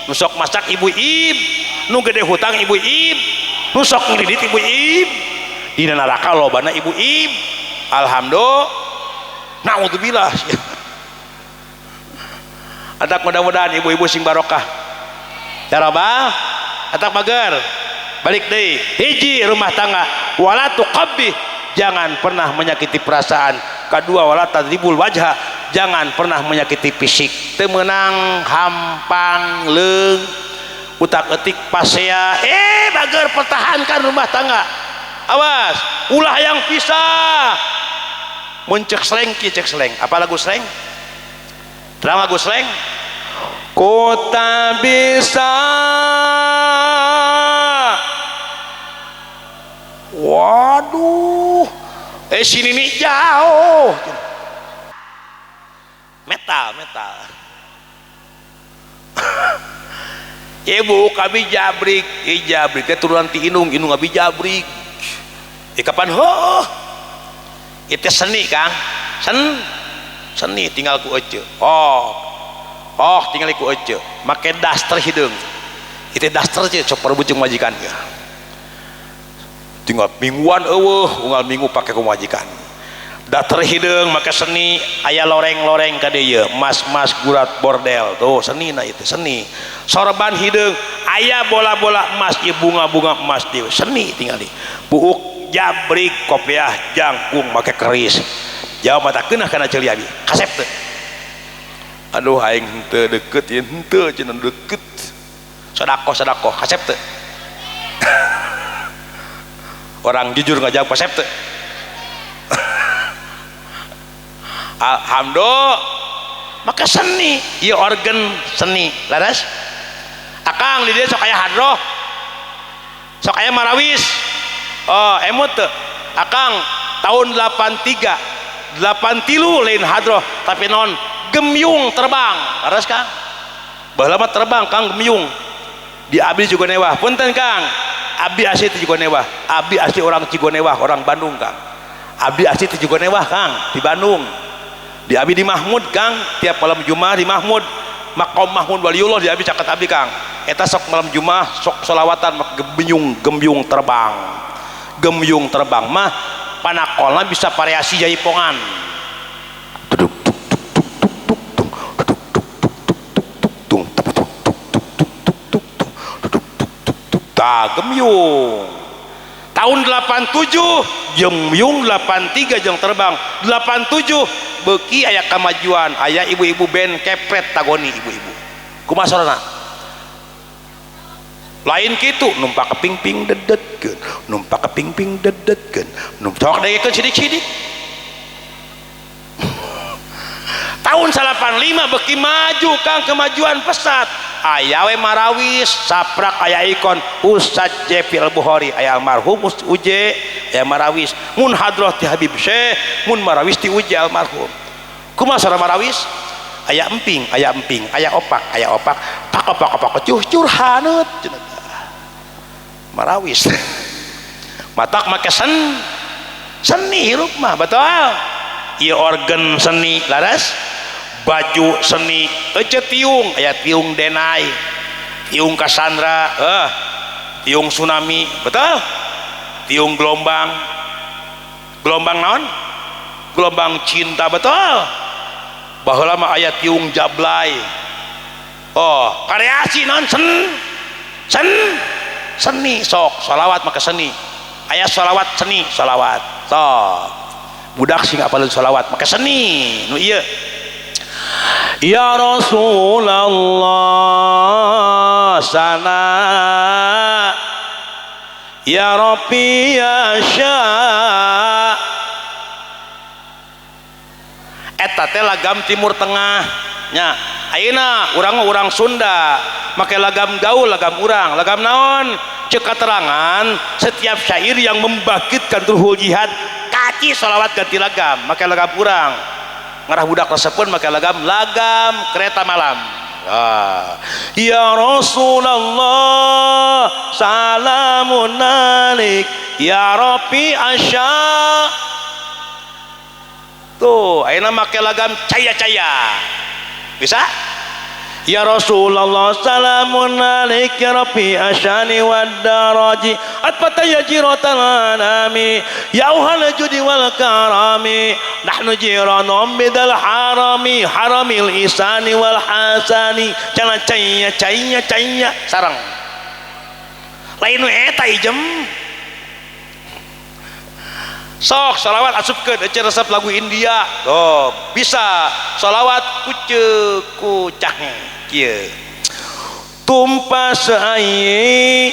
[SPEAKER 1] nu sok masak ibu ib, nu gede hutang ibu ib, nu sok ngridit ibu ib, dina neraka lobana ibu ib. Alhamdulillah, naudzubillah. Atak mudah-mudahan ibu-ibu sing barokah. Ya rabbal, atak mager. Balik deui, hiji rumah tangga wala tuqabbih, jangan pernah menyakiti perasaan. Kedua wala tadribul wajha, jangan pernah menyakiti fisik. Teu meunang hampang leung utak-etik pasea, bager pertahankan rumah tangga. Awas, ulah yang pisah. Mun cek sleng ki cek sleng. Apa lagu sleng? Terang lagu sleng? Ku tak bisa. Waduh, sini nih jauh. Metal, metal. Ibu kami jabrik, jabrik teh turunan ti inung, inung abi jabrik. Kapan ho? Itu seni Kang. Seni tinggal ku ece. Oh. Oh, tinggal ku ece. Make daster hideung. Itu daster ce sok parebut jeung majikan ge. Tinggal mingguan eueuh, unggal minggu pake ku majikan. Daster hideung make seni aya loreng-loreng ka dieu, mas-mas gurat bordel. Tuh seni na itu seni. Sorban hideung aya bola-bola emas ieu bunga-bunga emas dieu. Seni tingali. Buuk jabrik kopiah jangkung make keris. Jauh mata keunah kana ceuli abi. Kasep teu. Aduh aing henteu deukeut ieu henteu cenah deukeut. Sedekah-sedekah kasep teu. Orang jujur nggak jawab kasep teu. Alhamdulillah maka seni ieu organ seni laras. Akang di dieu sok aya hadroh, sok aya marawis. Oh emut teu akang tahun 83 83 lain hadroh tapi non gemyung terbang laras Kang. Baheula mah terbang Kang gemyung diambil juga newah punten Kang. Abdi asli ti Cigonewah, abdi asli orang Cigonewah, orang Bandung Kang. Abdi asli ti Cigonewah Kang, di Bandung. Di abdi di Mahmud Kang, tiap malam Jumat di Mahmud, makom Mahmud Waliullah di abdi caket abdi Kang. Eta sok malam Jumat sok solawatan gembyung gembyung terbang. Gembyung terbang mah panakolna bisa variasi jaipongan. Duduk tuk tuk tuk tuk tuk tuk tuk tuk tuk tuk tuk tuk tuk tuk tuk tuk tuk tuk ta gemyung. Tahun 87 gemyung, 83 jeung terbang, 87 beuki aya kamajuan, aya ibu-ibu band kepret tagoni ibu-ibu. Kumaha sorana? Lain kitu, numpak kepingping dedetkeun, numpak kepingping dedetkeun, numpak degekeun sidik-sidik. Tahun 85 beuki maju Kang, kemajuan pesat. Aya we marawis, saprak aya ikon Ustaz Jepil Bukhari, aya almarhum Uje, aya marawis. Mun hadroh ti Habib Syekh, mun marawis ti Uje almarhum. Kumaha sora marawis? Aya emping, aya emping, aya opak, aya opak, pak opak opak cuh curhaneut cenah. Marawis. Matak make seni hirup mah, betul. Ieu organ seni laras, baju seni, ece tiung, aya tiung denai, tiung Cassandra, tiung tsunami, betul? Tiung gelombang, gelombang naon? Gelombang cinta, betul? Baheula mah aya tiung jablay. Oh, variasi naon seni sok sholawat maka seni. Aya sholawat seni, sholawat. Sok. Budak sing apaleun sholawat maka seni nu ieu. Ya Rasulullah sana, ya Rabbi ya Syah. Eta teh lagam Timur Tengah nya. Ayeuna urang mah urang Sunda make lagam gaul, lagam urang, lagam naon? Ceuk katerangan setiap syair yang membangkitkan ruhul jihad kaci sholawat ganti lagam, make lagam urang. Ngarah budak resepeun make lagam, lagam kereta malam. Ah. Ya Rasulullah salamun alik ya Rabbi asya. Tuh, ayeuna make lagam caya-caya. Bisa? Ya Rasulullah salamun alik ya Rabbi asyani wad daraji atfata ya jiratal anami ya uhal judi wal karami nahnu jiranum bidal harami haramil isani wal hasani cana caya caya caya sarang lain nu eta ijem. Sok sholawat asupkeun ece resep lagu India. Tuh, bisa sholawat kuce kucahe kieu. Tumpas aye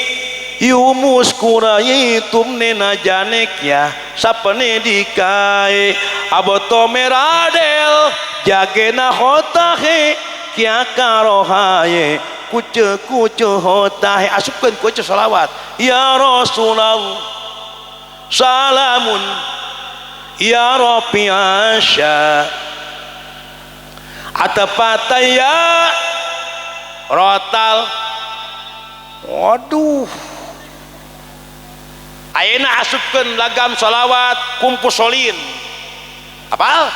[SPEAKER 1] yumus kurai tumne na janek ya sapne dikai aboto meradel jagena hotahe kya karohaye kuce kuce hotahe asupkeun kuce sholawat ya Rasulullah salamun ya Rabbi asya atapataya rotal. Waduh, ayeuna asupkeun lagam sholawat kumpusolin. Apal?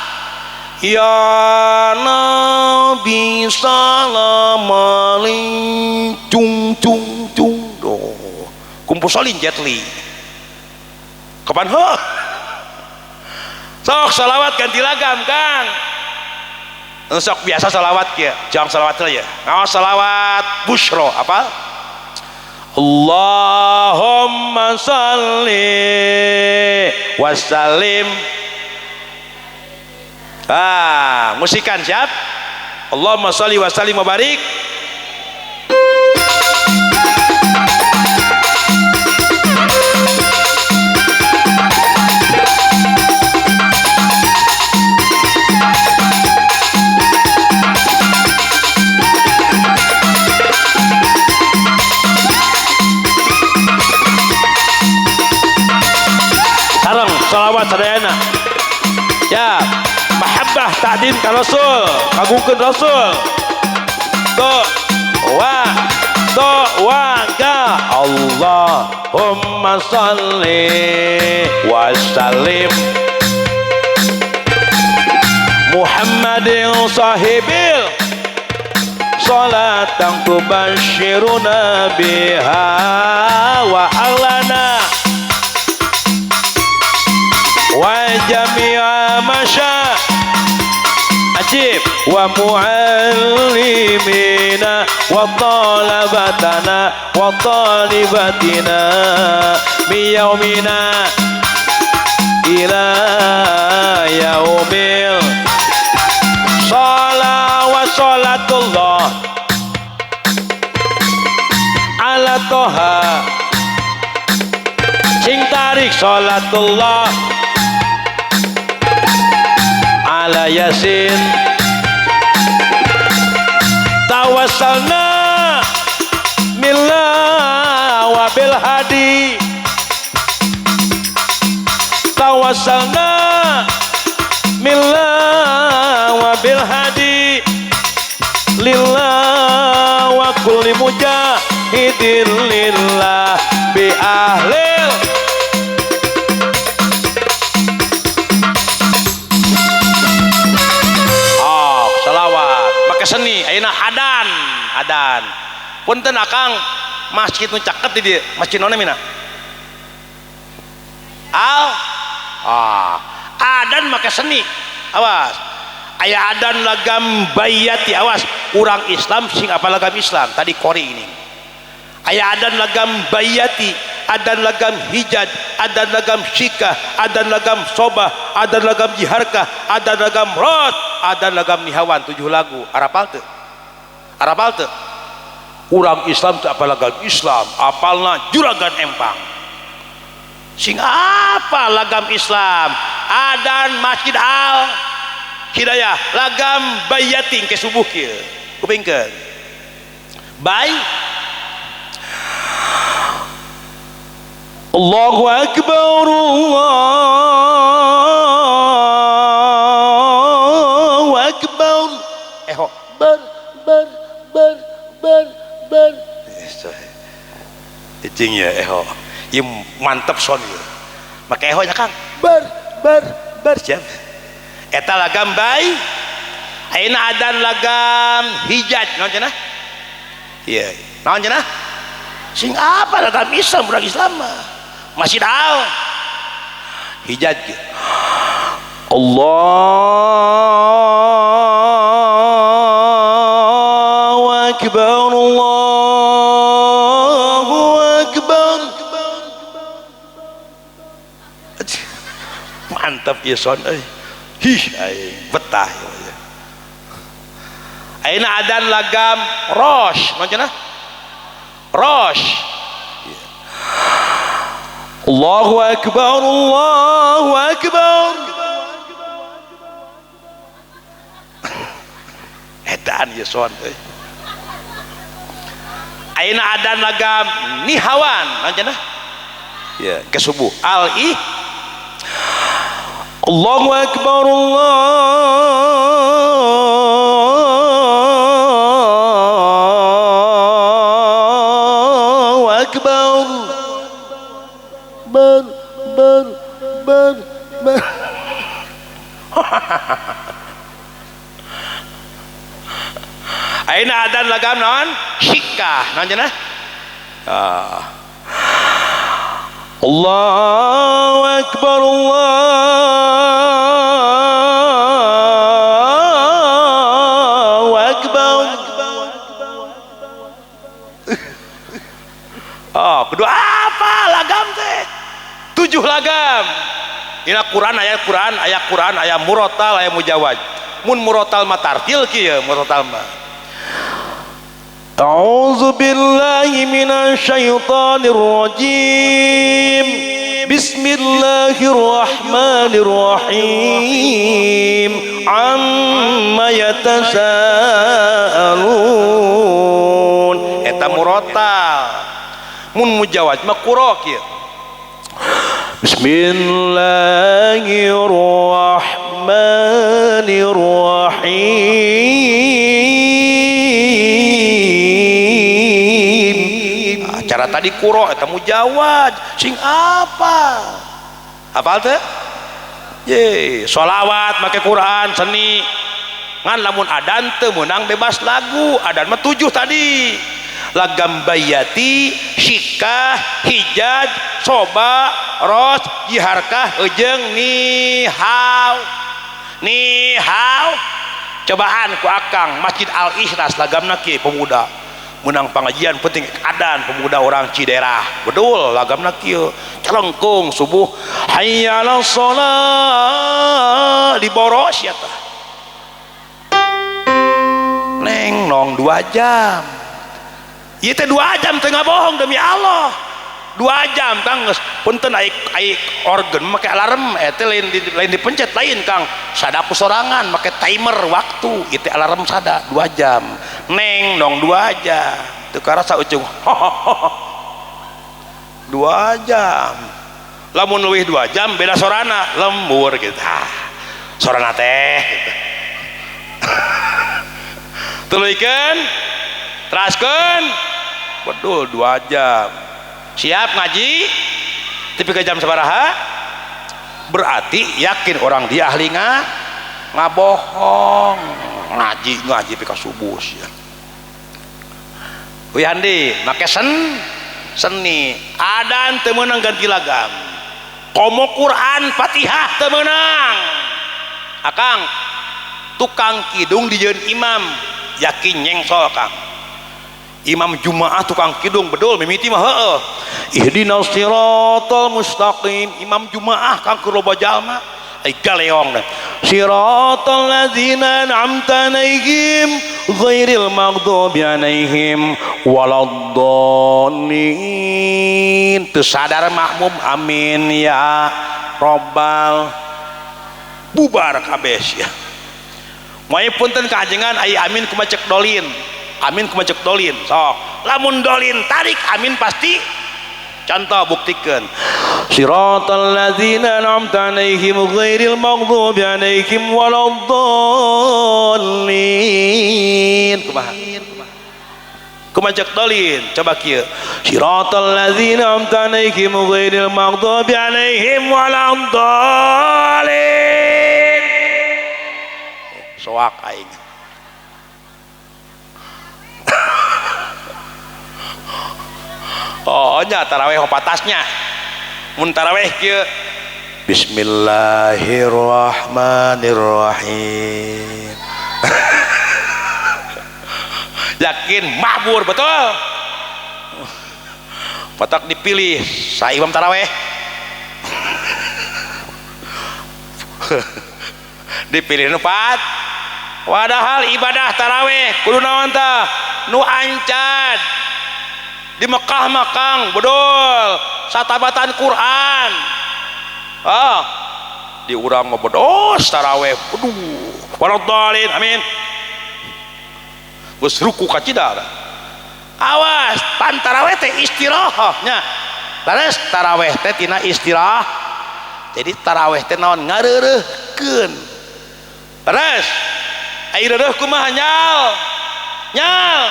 [SPEAKER 1] Ya Nabi salam alaikum cung cung cung. Duh, kumpusolin Jet Li. Kapan heuh? Sok sholawat ganti lagam Kang. Sok biasa sholawat kieu, jang sholawat ya. Ngaos sholawat busyro apa? Allahumma shalli wa sallim. Ah, musikan siap? Allahumma shalli wa sallim wa barik. Salawat sadayana ya mahabbah ta'dim ka Rasul, kagungkeun Rasul. Tuh, wah. do wa ga. Allahumma sholli wa sallim Muhammadin sahibil salatan tubashiruna biha wa ahlana wa jami'a masya ajib wa muallimina wa talabatana wa talibatina mi yaumina ila yaumil sholawat sholatullah ala toha sing tarik sholatullah ala yasin tawassalna millah wa bil hadi tawassalna millah wa bil hadi lillah wa kulli mujahidin lillah bi ahlil. Oh, selawat make seni ayeuna adan adan punten akang masjid nu caket di dieu masjid naon mina al ah adan make seni awas aya adan lagam bayati awas urang Islam sing apa lagam Islam tadi kori ini aya adan lagam bayati adan lagam hijad adan lagam syikah adan lagam sobah adan lagam jiharkah adan lagam rot adan lagam nihawan 7 lagu arapal teu arapal teu urang Islam teu apa lagam Islam apalna juragan empang sing apa lagam Islam adan masjid al hidayah lagam bayati ke subuh kieu kupingkeun bay Allahu akbar Allahu akbar eho bar bar bar bar bar icing ya eho ieu mantep son ieu make eho nya Kang bar bar bar jam eta lagam bay ayeuna adan lagam hijaj naon cenah ieu naon cenah sing apa lagam Islam urang Islam mah Masjid al hijaj Allahu akbar Allahu akbar mantap ieu son euy hih aing betah ayeuna adan lagam rosh naon cenah rosh Allahu akbar Allahu akbar edan ieu son euy ayeuna adan lagam nihawan naon cenah ya ke subuh al i Allahu akbar Allahu akbar bar bar bar bar ayeuna adan lagam naon syikah naon cenah Allahu akbar Allahu akbar oh kedua apa lagam teh 7 lagam dina Quran aya Quran aya Quran aya murotal aya mujawaj mun murotal mah tartil kieu murotal mah A'udzu billahi minasyaitonir rajim Bismillahirrahmanirrahim amma yatasaalun eta murotal mun mujawaj mah qura kieu Bismillahirrahmanirrahim tadi kuro eta mujawad sing apa hafal teh ye sholawat make Quran seni ngan lamun adan teu meunang bebas lagu adan mah 7 tadi lagam bayati syikah hijaj soba ros jiharkah ejeng nihau nihau cobaan ku akang Masjid Al Ikhlas lagamna kieu pemuda menang pengajian penting adan pemuda orang Cidaerah bedul lagamna kieu celengkung subuh hayya 'alas shalah diboros ya tah neng nong 2 jam ieu teh 2 jam teu ngabohong demi Allah 2 jam Kang geus punten ai organ make alarm eta lain dipencet lain Kang sada ku sorangan make timer waktu ieu teh alarm sada 2 jam neng dong 2 jam teu karasa ucung 2 jam lamun leuwih 2 jam beda sorana lembur gitu sorana teh gitu. Tuluykeun teraskeun bedul 2 jam siap ngaji tapi ke jam sabaraha berarti yakin orang dia ahli ngabohong ngaji ngaji pika subuh sia. Wihandi make seni adan teu meunang ganti lagam komo Quran Fatihah teu meunang akang tukang kidung dijieun imam yakin nyengsol Kang imam Jumaah tukang kidung bedul mimiti mah heueuh ihdinas siratal mustaqim imam Jumaah kang keur loba jalma ai galeong siratal ladzina an'amta 'alaihim ghairil maghdubi 'alaihim waladdallin teu sadar makmum amin ya robbal bubar kabeh sia moe punten kajengan ai amin kumaha cek dolin amin kumaha cek dolin sok lamun dolin tarik amin pasti contoh buktikan siratal ladzina an'amta 'alaihim ghairil maghdubi 'alaihim waladdallin kumaha kumaha cek dolin coba kieu siratal ladzina an'amta 'alaihim ghairil maghdubi 'alaihim waladdallin soak aing. Oh nya taraweh patasnya mun taraweh kieu bismillahirrahmanirrahim yakin mabur betul patak dipilih saya imam taraweh dipilih nu pat padahal ibadah taraweh kudu naon tah nu ancad di Mekah mah Kang bedol satabatan Quran ah di urang mah bedos taraweh aduh waladhdallin amin geus ruku kacida awas pan taraweh teh istirahah nya leres taraweh teh tina istirahat jadi taraweh teh naon ngareureuhkeun leres ai reureuh kumaha nyal nyal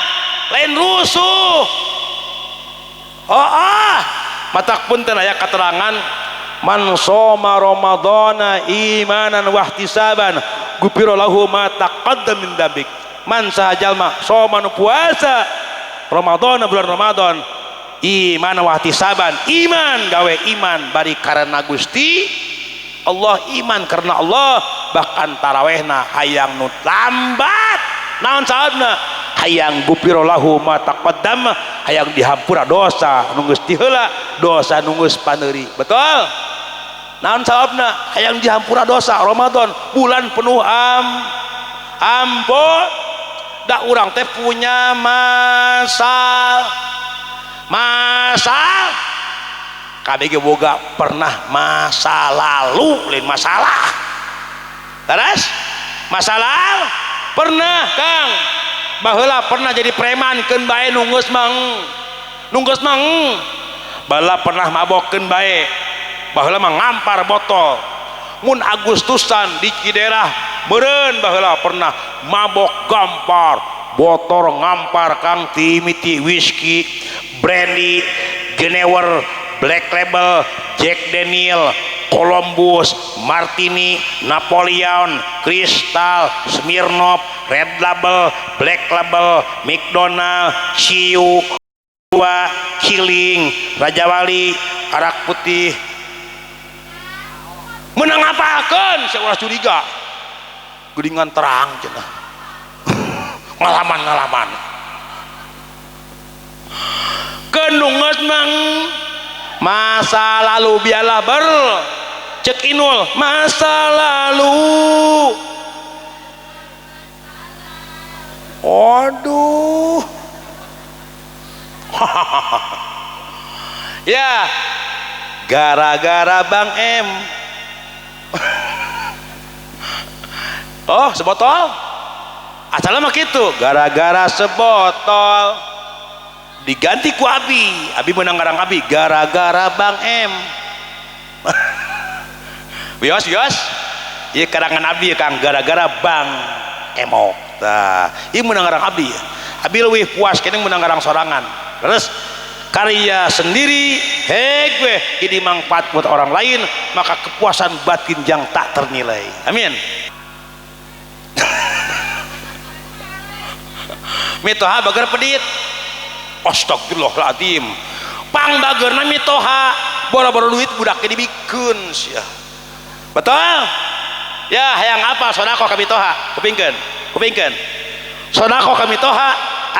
[SPEAKER 1] lain rusuh. Oh ah matak punten aya keterangan man shoma ramadhana imanan wa ihtisaban gufira lahu ma taqaddama min dzambik man sahajalma shoma nu puasa ramadhana bulan Ramadan iman wa ihtisaban iman gawe iman bari karena Gusti Allah iman karena Allah bahkan tarawehna hayang nu lambat naon sahabna hayang gufira lahu ma taqaddama hayang dihampura dosa nu geus diheula dosa nu geus paneuri betul naon sababna hayang dihampura dosa Ramadan bulan penuh ampun da urang teh punya masalah kabeh ge boga pernah masa lalu lain masalah terus masalah pernah Kang baheula pernah jadi preman keun bae nu geus mang baheula pernah mabok keun bae baheula mah ngampar botol mun Agustusan di Cidaerah meureun baheula pernah mabok gampar botol ngampar Kang timiti whisky Brandy, Genewer, Black Label, Jack Daniel, Columbus, Martini, Napoleon, Crystal, Smirnoff, Red Label, Black Label, McDonald, Ciu, Dua, Kiling, Raja Wali, arak putih. Menang apakan? Saya ulah curiga. Geuningan terang cenah. Ngalaman-ngalaman. Kenunget mang masa lalu biarlah ber cek inul masa lalu. Aduh. Ya, gara-gara Bang M. Oh, sebotol. Asalnya mah gitu, gara-gara sebotol. Diganti ku Abi, Abi menang ngarang Abi gara-gara Bang M. Bios, bios. Ieu karangan Abi ya Kang, gara-gara Bang Emok. Tah, ieu menang ngarang Abi. Abi leuwih puas kene menang ngarang sorangan. Terus karya sendiri, hei gue jadi manfaat buat orang lain, maka kepuasan batin yang tak ternilai. Amin. Mitoha bager pedit. Astagfirullahaladzim. Pang bagerna mitoha, boro-boro duit budaknya dibikeun sia. Betul? Ya, hayang apa sodako ka mitoha? Kupingkeun, kupingkeun. Sodako ka mitoha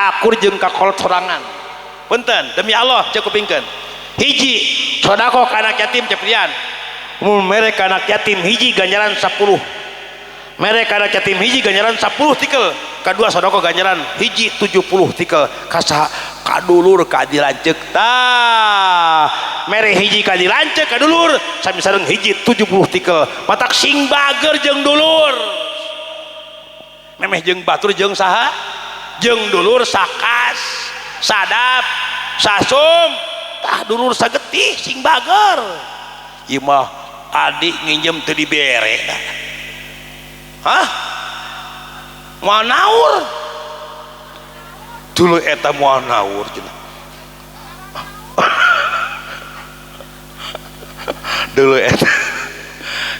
[SPEAKER 1] akur jeung ka kolot sorangan. Punten, demi Allah cek kupingkeun. Hiji, sodako ka anak yatim ceprian. Mun mere ka anak yatim hiji ganjaran 10. Mere ka anak yatim hiji ganjaran 10 tikel. Kadua sodako ganjaran hiji 70 tikel. Kasaha kadulur ka dilanceuk. Tah, mere hiji ka dilanceuk kadulur sami sareng hiji 70 tikel. Matak sing bager jeung dulur. Memeh jeung batur jeung saha? Jeung dulur sakas, sadap, sasum. Tah dulur sagetih sing bager. Ieu mah adik nginjem teu dibere. Hah? Moal naur. Dulu eta moal naur cenah. Dulu eta.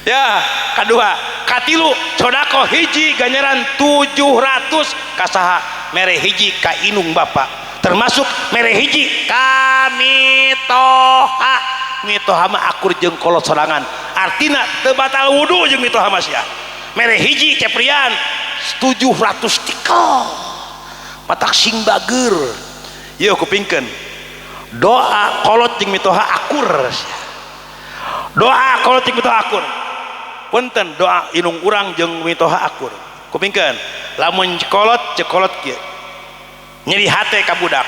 [SPEAKER 1] Ya, kadua, katilu sodako hiji ganjaran 700 kasaha mere hiji ka inung bapak. Termasuk mere hiji ka mitoha. Mitoha mah akur jeung kolot sorangan. Artina teu batal wudu jeung mitoha mah sia. Mere hiji ceprian 700 tikel. Matak sing bager. Ieu kupingkeun. Doa kolot jeung mitoha akur. Doa kolot jeung mitoha akur. Punten doa inung urang jeung mitoha akur. Kupingkeun. Lamun kolot ceuk kolot kieu. Nyeri hate ka budak.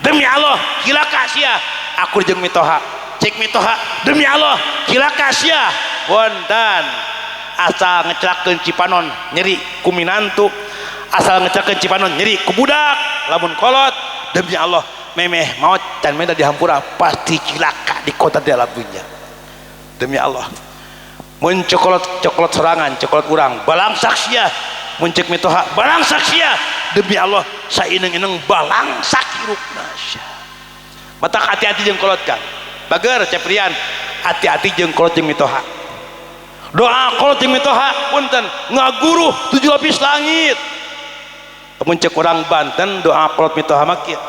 [SPEAKER 1] Demi Allah cilaka sia akur jeung mitoha. Cek mitoha demi Allah cilaka sia. Punten. Asal ngecelakeun Cipanon nyeri ku minantu, asal ngecelakeun Cipanon nyeri ku budak. Lamun kolot demi Allah memeh maot can menda dihampura pasti cilaka di kota di alam dunia. Demi Allah mun cokolot cokolot sorangan cokolot urang balangsak sia. Mun ceuk mitoha balangsak sia. Demi Allah saineng-ineng balangsak hirupna sia. Matak hati-hati jeung kolot Kang. Bager ceprian hati-hati jeung kolot jeung mitoha. Doa kolot jeung mitoha punten ngaguruh 7 lapis langit. Mun ceuk urang Banten doa kolot mitoha mah kieu.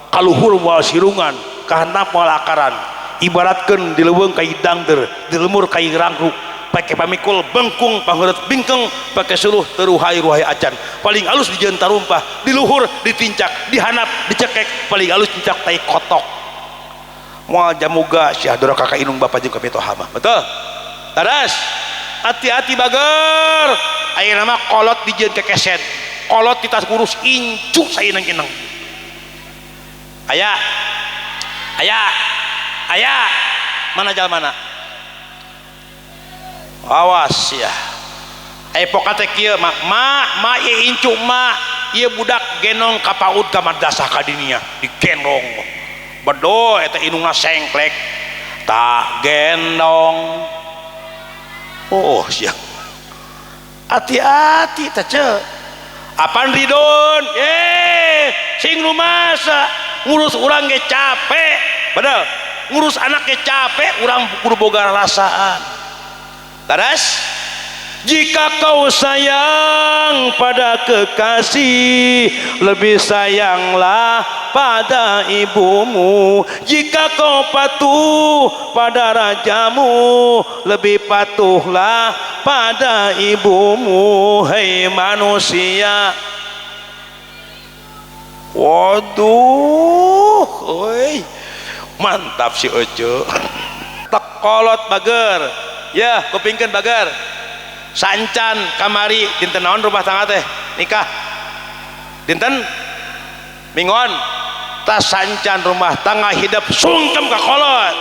[SPEAKER 1] Kaluhur moal sirungan, kahandap moal akaran. Ibaratkeun di leuweung ka dangder, di lemur ka rangkruk, pake pamikul bengkung pangheureut bingkeng, pake suluh teu ruhai-ruhai acan. Paling alus dijieun tarumpah, di luhur ditincak, dihanap, dicekek, paling alus tincak tai kotok. Moal jamuga sia doraka ka inung bapa jeung ka mitoha mah. Betul? Taras, hati-hati bager. Ayeuna mah kolot dijieun kekeset, kolot di tas kurus incu saineng-ineng. Aya, aya, aya, mana jalan mana? Awas ya. Aya poka teh kieu ma, ma, ma ieu incu ma, ieu budak genong ka PAUD ka madrasah ka dininya, digendong. Bedo eta inungna sengklek, tak gendong. Oh siap. Hati-hati teh ce. Apan ridon? Sing rumasa. Ngurus urang ge capek, betul. Ngurus anak ge capek, urang kudu boga rasaan. Terus jika kau sayang pada kekasih, lebih sayanglah pada ibumu. Jika kau patuh pada rajamu, lebih patuhlah pada ibumu. Hei manusia. Waduh, oi. Mantap si Ojo. Tekolot bager. Ya, kupingkeun bager. Sancan kamari dinten naon rumah tangga teh nikah dinten minggon tas sancan rumah tangga hidup sungkem ka kolot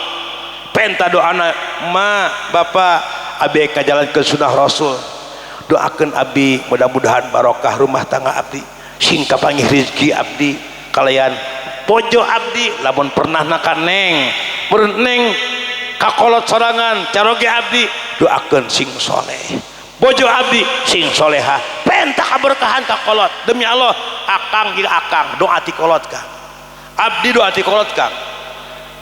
[SPEAKER 1] penta doana ma bapak abi ka jalan ke sunnah rasul, doakeun abi mudah-mudahan barokah rumah tangga abdi, sing kapanggih rezeki abdi kalian pojo abdi lamun pernah naka neng meureun neng ka kolot sorangan caroge abdi doakeun sing soleh bojo abdi sing soleha penta kaberkahan ka kolot. Demi Allah akang jeung akang doa ti kolot kang abdi, doa ti kolot kang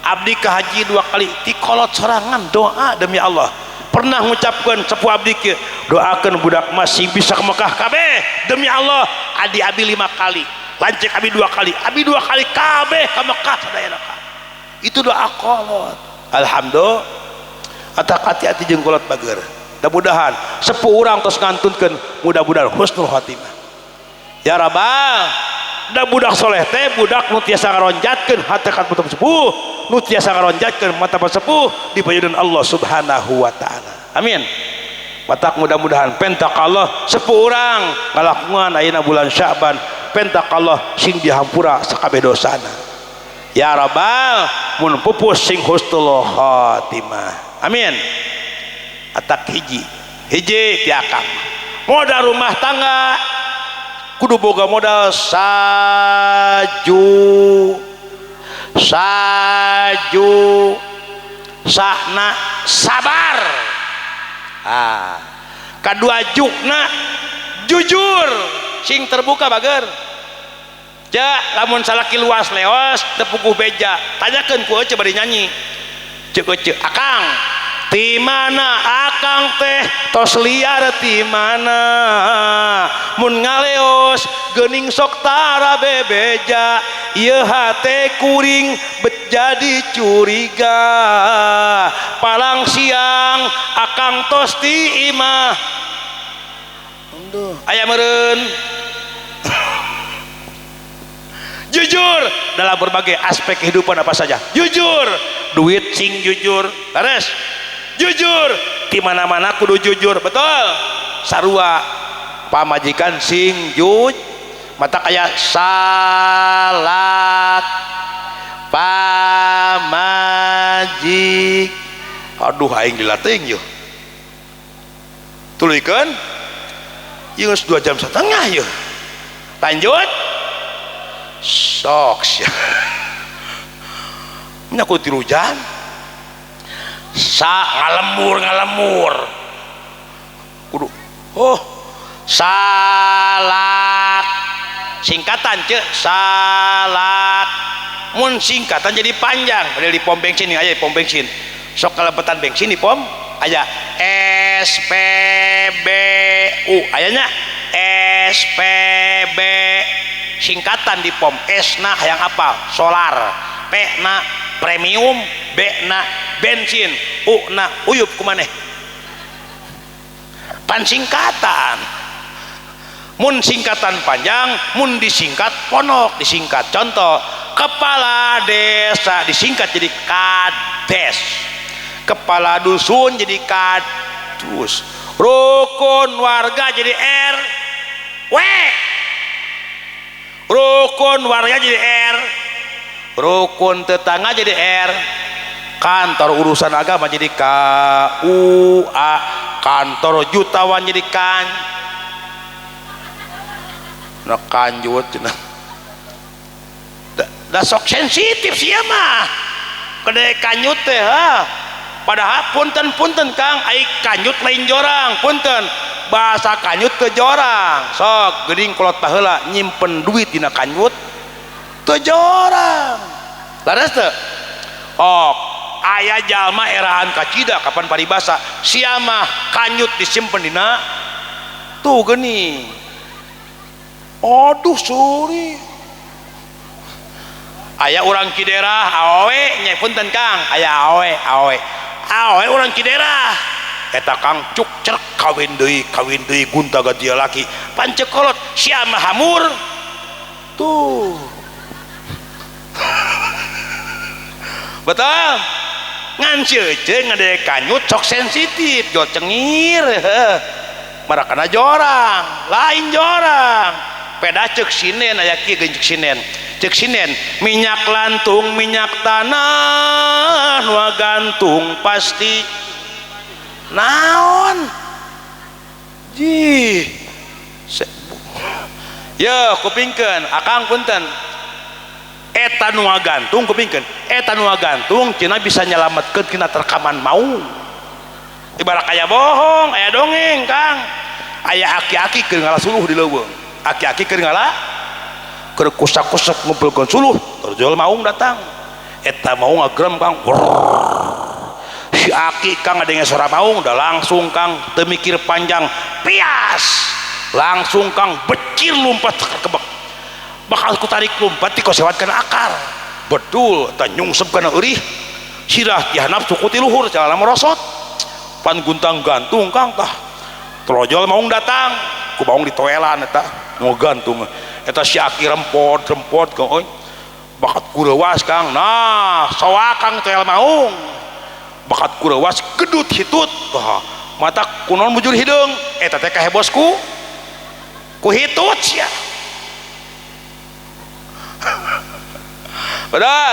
[SPEAKER 1] abdi ka haji 2 kali ti kolot sorangan doa. Demi Allah pernah ngucapkeun sepuh abdi kieu, doakeun budak masih bisa ke Mekah kabeh. Demi Allah adi abi 5 kali, lanceuk abi 2 kali, abi 2 kali kabeh ka Mekah sadayana. Itu doa kolot. Alhamdulillah atak hati-hati jeung kolot bager. Mudah-mudahan sepuh urang tos ngantunkeun, mudah-mudahan husnul khotimah ya rabbal. Da budak soleh teh budak nu tiasa ngaronjatkeun hate ka mata sepuh, nu tiasa ngaronjatkeun mata sepuh di payunan Allah Subhanahu wa taala. Amin. Matak mudah-mudahan pentak Allah sepuh urang ngalakuan ayeuna bulan Sya'ban, pentak Allah sing dihampura sakabeh dosana ya rabbal, mun pupus sing husnul khotimah. Amin. Atak hiji hiji tiakang modal rumah tangga kudu boga modal saju saju sakna sabar, ah kadua jukna jujur sing terbuka bager ja lamun salaki luas leos tepuguh beja tanyakeun ku ece bari nyanyi ceuk ece akang di mana akang teh tos liar di mana mun ngaleos geuning sok tara bebeja ieu hate kuring bet jadi curiga palang siang akang tos di imah aya meureun. Jujur dalam berbagai aspek kehidupan apa saja, jujur duit sing jujur, terus jujur di mana-mana kudu jujur, betul. Sarua pamajikan sing jujur mata kayak salat pamajik. Aduh aing dilatih yeuh tuluykeun ieu geus 2,5 jam yeuh lanjut sok sia nya kudu 3 jam sa ngalemur ngalemur kudu oh salak singkatan cek salak mun singkatan jadi panjang padahal di pom bensin aya di pom bensin sok kalebetan bensin di pom aya SPBU ayanya SPB singkatan di pom S na hayang apal solar, P na premium, B na bensin, U na uyup kumaneh pan singkatan. Mun singkatan panjang mun disingkat ponok disingkat. Contoh kepala desa disingkat jadi kades, kepala dusun jadi kadus, rukun warga jadi RW, rukun warga jadi R, rukun tetangga jadi R, kantor urusan agama jadi KUA, kantor jutawan jadi kan. Nah kanjut cenah. Da sok sensitif sia mah. Gede kanjut teh ha. Padahal punten-punten Kang, ai kanjut lain jorang, punten. Bahasa kanjut ke jorang. Sok geuning kolot baheula nyimpen duit dina kanjut. Teu jorang. Laras teu? Ok, aya jalma eraan kacida kapan paribasa sia mah kanyut disimpen dina tuh geuning. Aduh suri. Aya urang Ciderah awewe nya punten Kang, aya awewe awewe. Awewe urang Ciderah. Eta Kang cuk cerek kawin deui gunta ganti laki. Pancekolot sia mah hamur. Tuh. Betul. Ngan ceunceun ngadek kanyut sok sensitif, jo cengir heuh. Marakana jorang, lain jorang. Peda ceuk sinen aya kieu geus ceuk sinen. Ceuk sinen minyak lantung minyak tanah nu gantung pasti naon jih ye kupingkeun akang punten eta nu gantung kupingkeun eta nu gantung cenah bisa nyelametkeun tina terkaman mau ibarat aya bohong aya dongeng Kang aya aki-aki keur ngala suluh di leuweung aki-aki keur ngala keur kusak-kusak ngumpulkeun suluh terjual maung datang eta maung ngagrem Kang. Si aki Kang ngadenge suara maung udah langsung Kang teu mikir panjang pias langsung Kang becir lompat kebek bakal ku tarik lompat dikosewat kana akar bedul eta nyungsep kana eurih sirah ti handap suku ti luhur calana merosot pan guntang gantung Kang tah trojol maung datang ku maung ditoelan eta nu gantung eta si aki rempot-rempot Kang euy bakat kurewas Kang nah soak Kang toel maung bakat kurewas gedut hitut tah mata kunon bujur hideung eta teh kahebosku ku hitut sia. Betul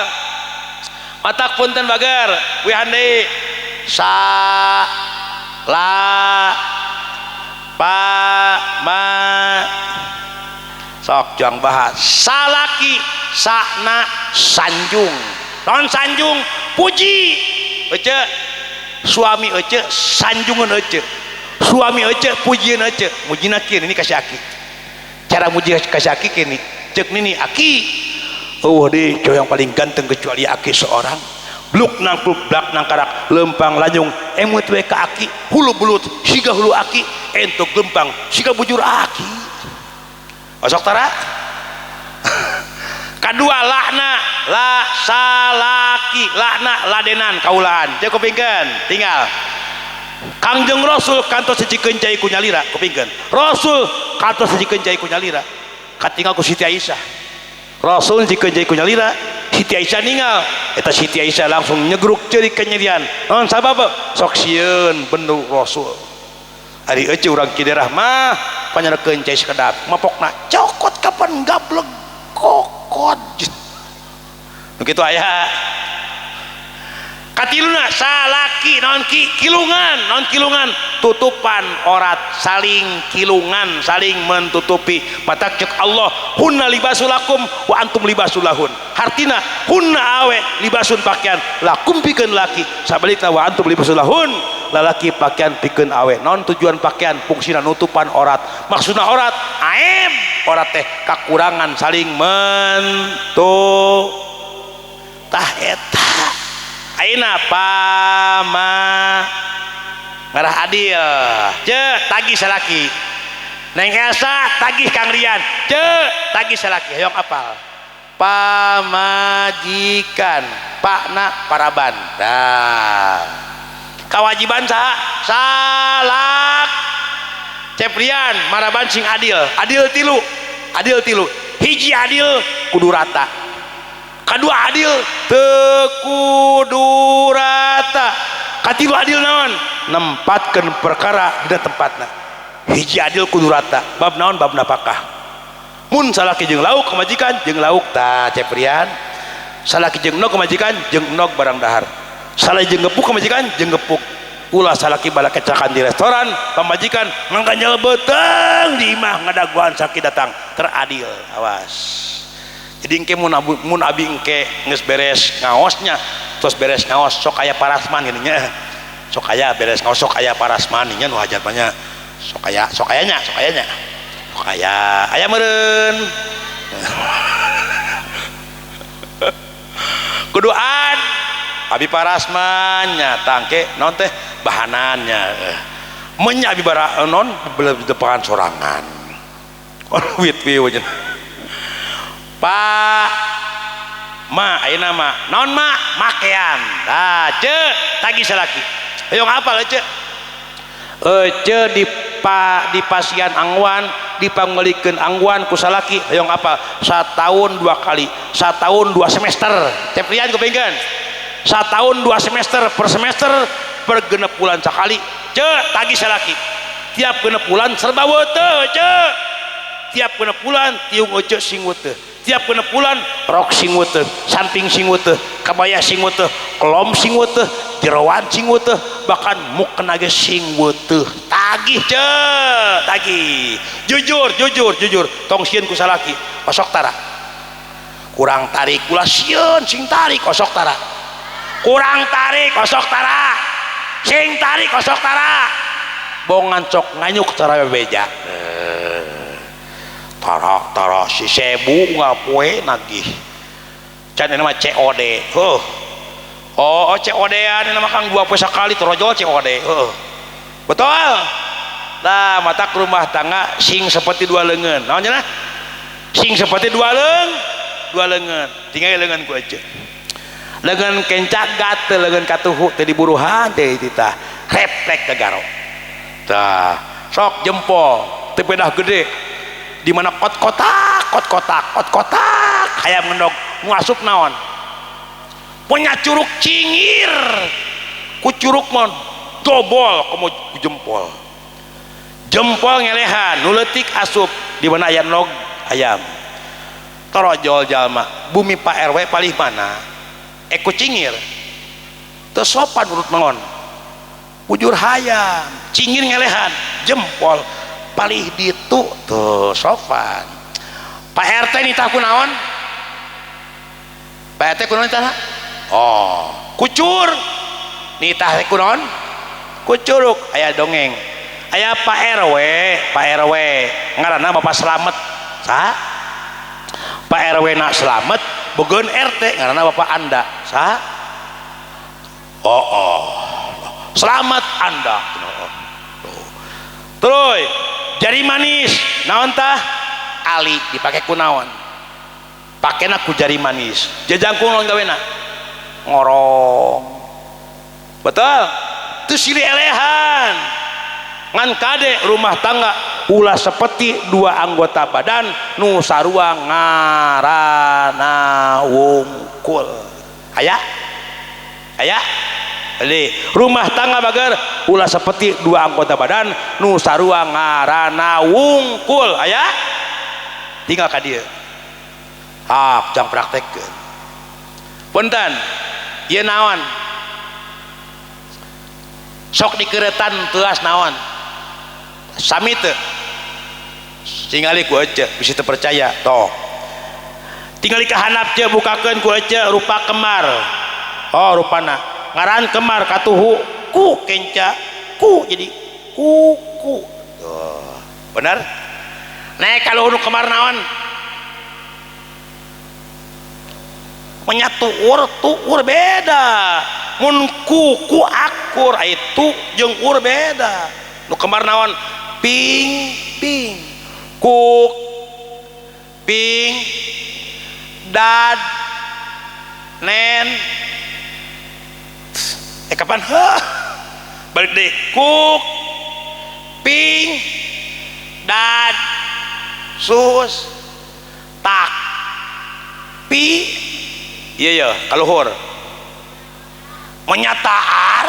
[SPEAKER 1] matak punten bager wihan deui sa la pa ma sok jang bahas salaki sakna sanjung non sanjung puji ece suami ece sanjungan ece suami ece pujian ece mujina kieu ini kasih aki cara muji kasih aki kini cek nini aki oh deh cowok yang paling ganteng kecuali aki seorang bluk nangkluk blak nangkarak lempang lanyung emut we ka aki hulu belut siga hulu aki entuk lempang siga bujur aki osok tara kadua lakna la salaki lakna ladenan kaulaan cek kupingkeun tinggal Kangjeng Rasul kantos sijikeun cai ku nyalira kupingkeun Rasul kantos sijikeun cai ku nyalira katingal ku Siti Aisyah Rasul sijikeun cai ku nyalira Siti Aisyah ningal eta Siti Aisyah langsung nyegruk ceurik kanyerian naon sabab sok sieun bendu Rasul ari eueuh urang Ciderah mah panyerekeun cai sakedap mapokna cokot kapan gableg kokot nu kitu aya katiluna salaki naon ki kilungan naon kilungan tutupan orat saling kilungan saling mentutupi mata cek Allah hunna libasul lakum wa antum libasul lahun hartina hunna awe libasun pakaian lakum pikeun laki sabalikna wa antum libasul lahun lalaki pakaian pikeun awe naon tujuan pakaian fungsina nutupan orat maksudna orat aib orat teh kakurangan saling mentu tah eta ayeuna pama ngarah adil ce tagih salaki Neng Elsa tagih Kang Rian ce tagih salaki hoyong apal pamajikan pakna paraban tah kawajiban saha salak Ceprian maraban sing adil adil tilu hiji adil kudu rata kadua adil teu kudu rata katilu adil naon nempatkeun perkara dina tempatna hiji adil kudu rata bab naon bab napakah mun salaki jeung lauk kamajikan jeung lauk tah Ceprian salaki jeung nog kamajikan jeung nog barang dahar salaki jeung gepuk kamajikan jeung gepuk ulah salaki bala kecakan di restoran pamajikan mangkanyal beteng di imah ngadaguan sakit datang teradil awas. Jadi engke mun abi engke geus beres ngaosnya terus beres ngaos sok aya parasman gini nya sok aya beres ngaos sok aya parasman nya nu hajat mah nya sok aya sok aya nya sok aya nya sok aya aya meureun. Kudu ad abi parasman nya tangke naon teh bahanannya menya abi bara non depan sorangan wit wieu Pak ma ayeuna ma naon ma makean tah ce tagih salaki ayo ngapal ce ce di pasian angwan dipanggolikeun angwan ku salaki ayo ngapal satahun 2 kali satahun 2 semester ceprian kupingkeun satahun 2 semester per semester per genep bulan sekali ce tagih salaki tiap genep bulan serba weuteuh ce tiap genep bulan tiung ece sing weuteuh tiap genep bulan rok sing weuteuh samping sing weuteuh kabaya sing weuteuh kelom sing weuteuh jeroan sing weuteuh bahkan mukena ge sing weuteuh tagih ce tagih jujur jujur jujur tong sieun ku salaki osok tara kurang tarik ulah sieun sing tarik osok tara kurang tarik osok tara sing tarik osok tara bongan cok nganyuk cara bebeja tara tara si sebu ngapoe nagih can ini mah COD heuh oh COD-an ini mah kang 2 poe sakali torojol COD heuh betul nah matak rumah tangga sing seperti dua leungeun naon cenah sing seperti dua leungeun tinggal leungeun ku aja leungeun kencak gatel leungeun katuhu teh diburuhan teh titah reflek ke garo tah sok jempol teu pedah gede di mana kot kotak kot kotak kot kotak hayam ngendog ngasup naon punya curug cingir ku curug mon dobol komo jempol jempol ngelehan nu leutik asup di mana aya nog ayam torojol jalma bumi Pak RW palih mana eko cingir teu sopan urut naon bujur hayam cingir ngelehan jempol palih ditu tuh sopan Pak RT nitah kunaon Pak RT kunaon nitah oh kucur nitah kunaon kucuruk aya dongeng aya Pak RW Pak RW ngaranna Bapak Slamet sa Pak RW nak Slamet bogeun RT ngaranna Bapak Anda sa oh oh selamat Anda terus jari manis naon tah ali dipake ku naon pakena ku jari manis jajangkung naon gawena ngorong betul teu silih elehan ngan kade rumah tangga ulah seperti dua anggota badan nu sarua ngaranna wungkul aya aya jadi rumah tangga bager ulah seperti dua anggota badan nu sarua ngaranna wungkul aya tinggal ka dieu hak jang praktekkeun punten ieu naon sok dikeretan teuas naon sami teu tingali ku ece bisi teu percaya toh tingali ka handap ce bukakeun ku ece rupa kemar oh rupana ngaran kemar katuhu ku kenca ku jadi kuku tuh bener naik kalau nu kemar naon menyatu ur tuur beda mun ku akur itu jeung ur beda nu kemar naon ping ping kuk ping dad nen kapan hah balik deh kuk ping dad sus tak pi iya ya kaluhur menyataar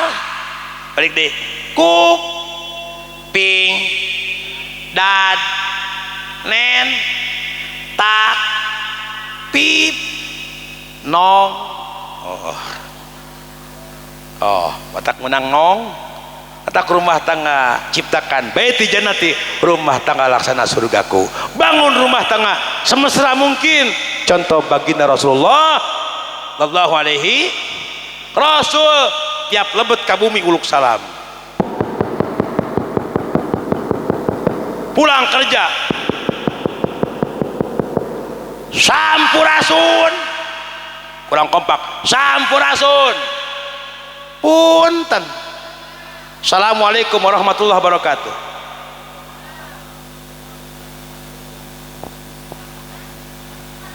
[SPEAKER 1] balik deh kuk ping dad nen tak pip nong oh oh batak menang nong batak rumah tangga ciptakan baiti jannati rumah tangga laksana surgaku bangun rumah tangga semesra mungkin contoh baginda Rasulullah sallallahu alaihi Rasul tiap lebet ka bumi uluk salam pulang kerja sampurasun Kurang kompak. Sampurasun. Punten. Assalamualaikum warahmatullahi wabarakatuh.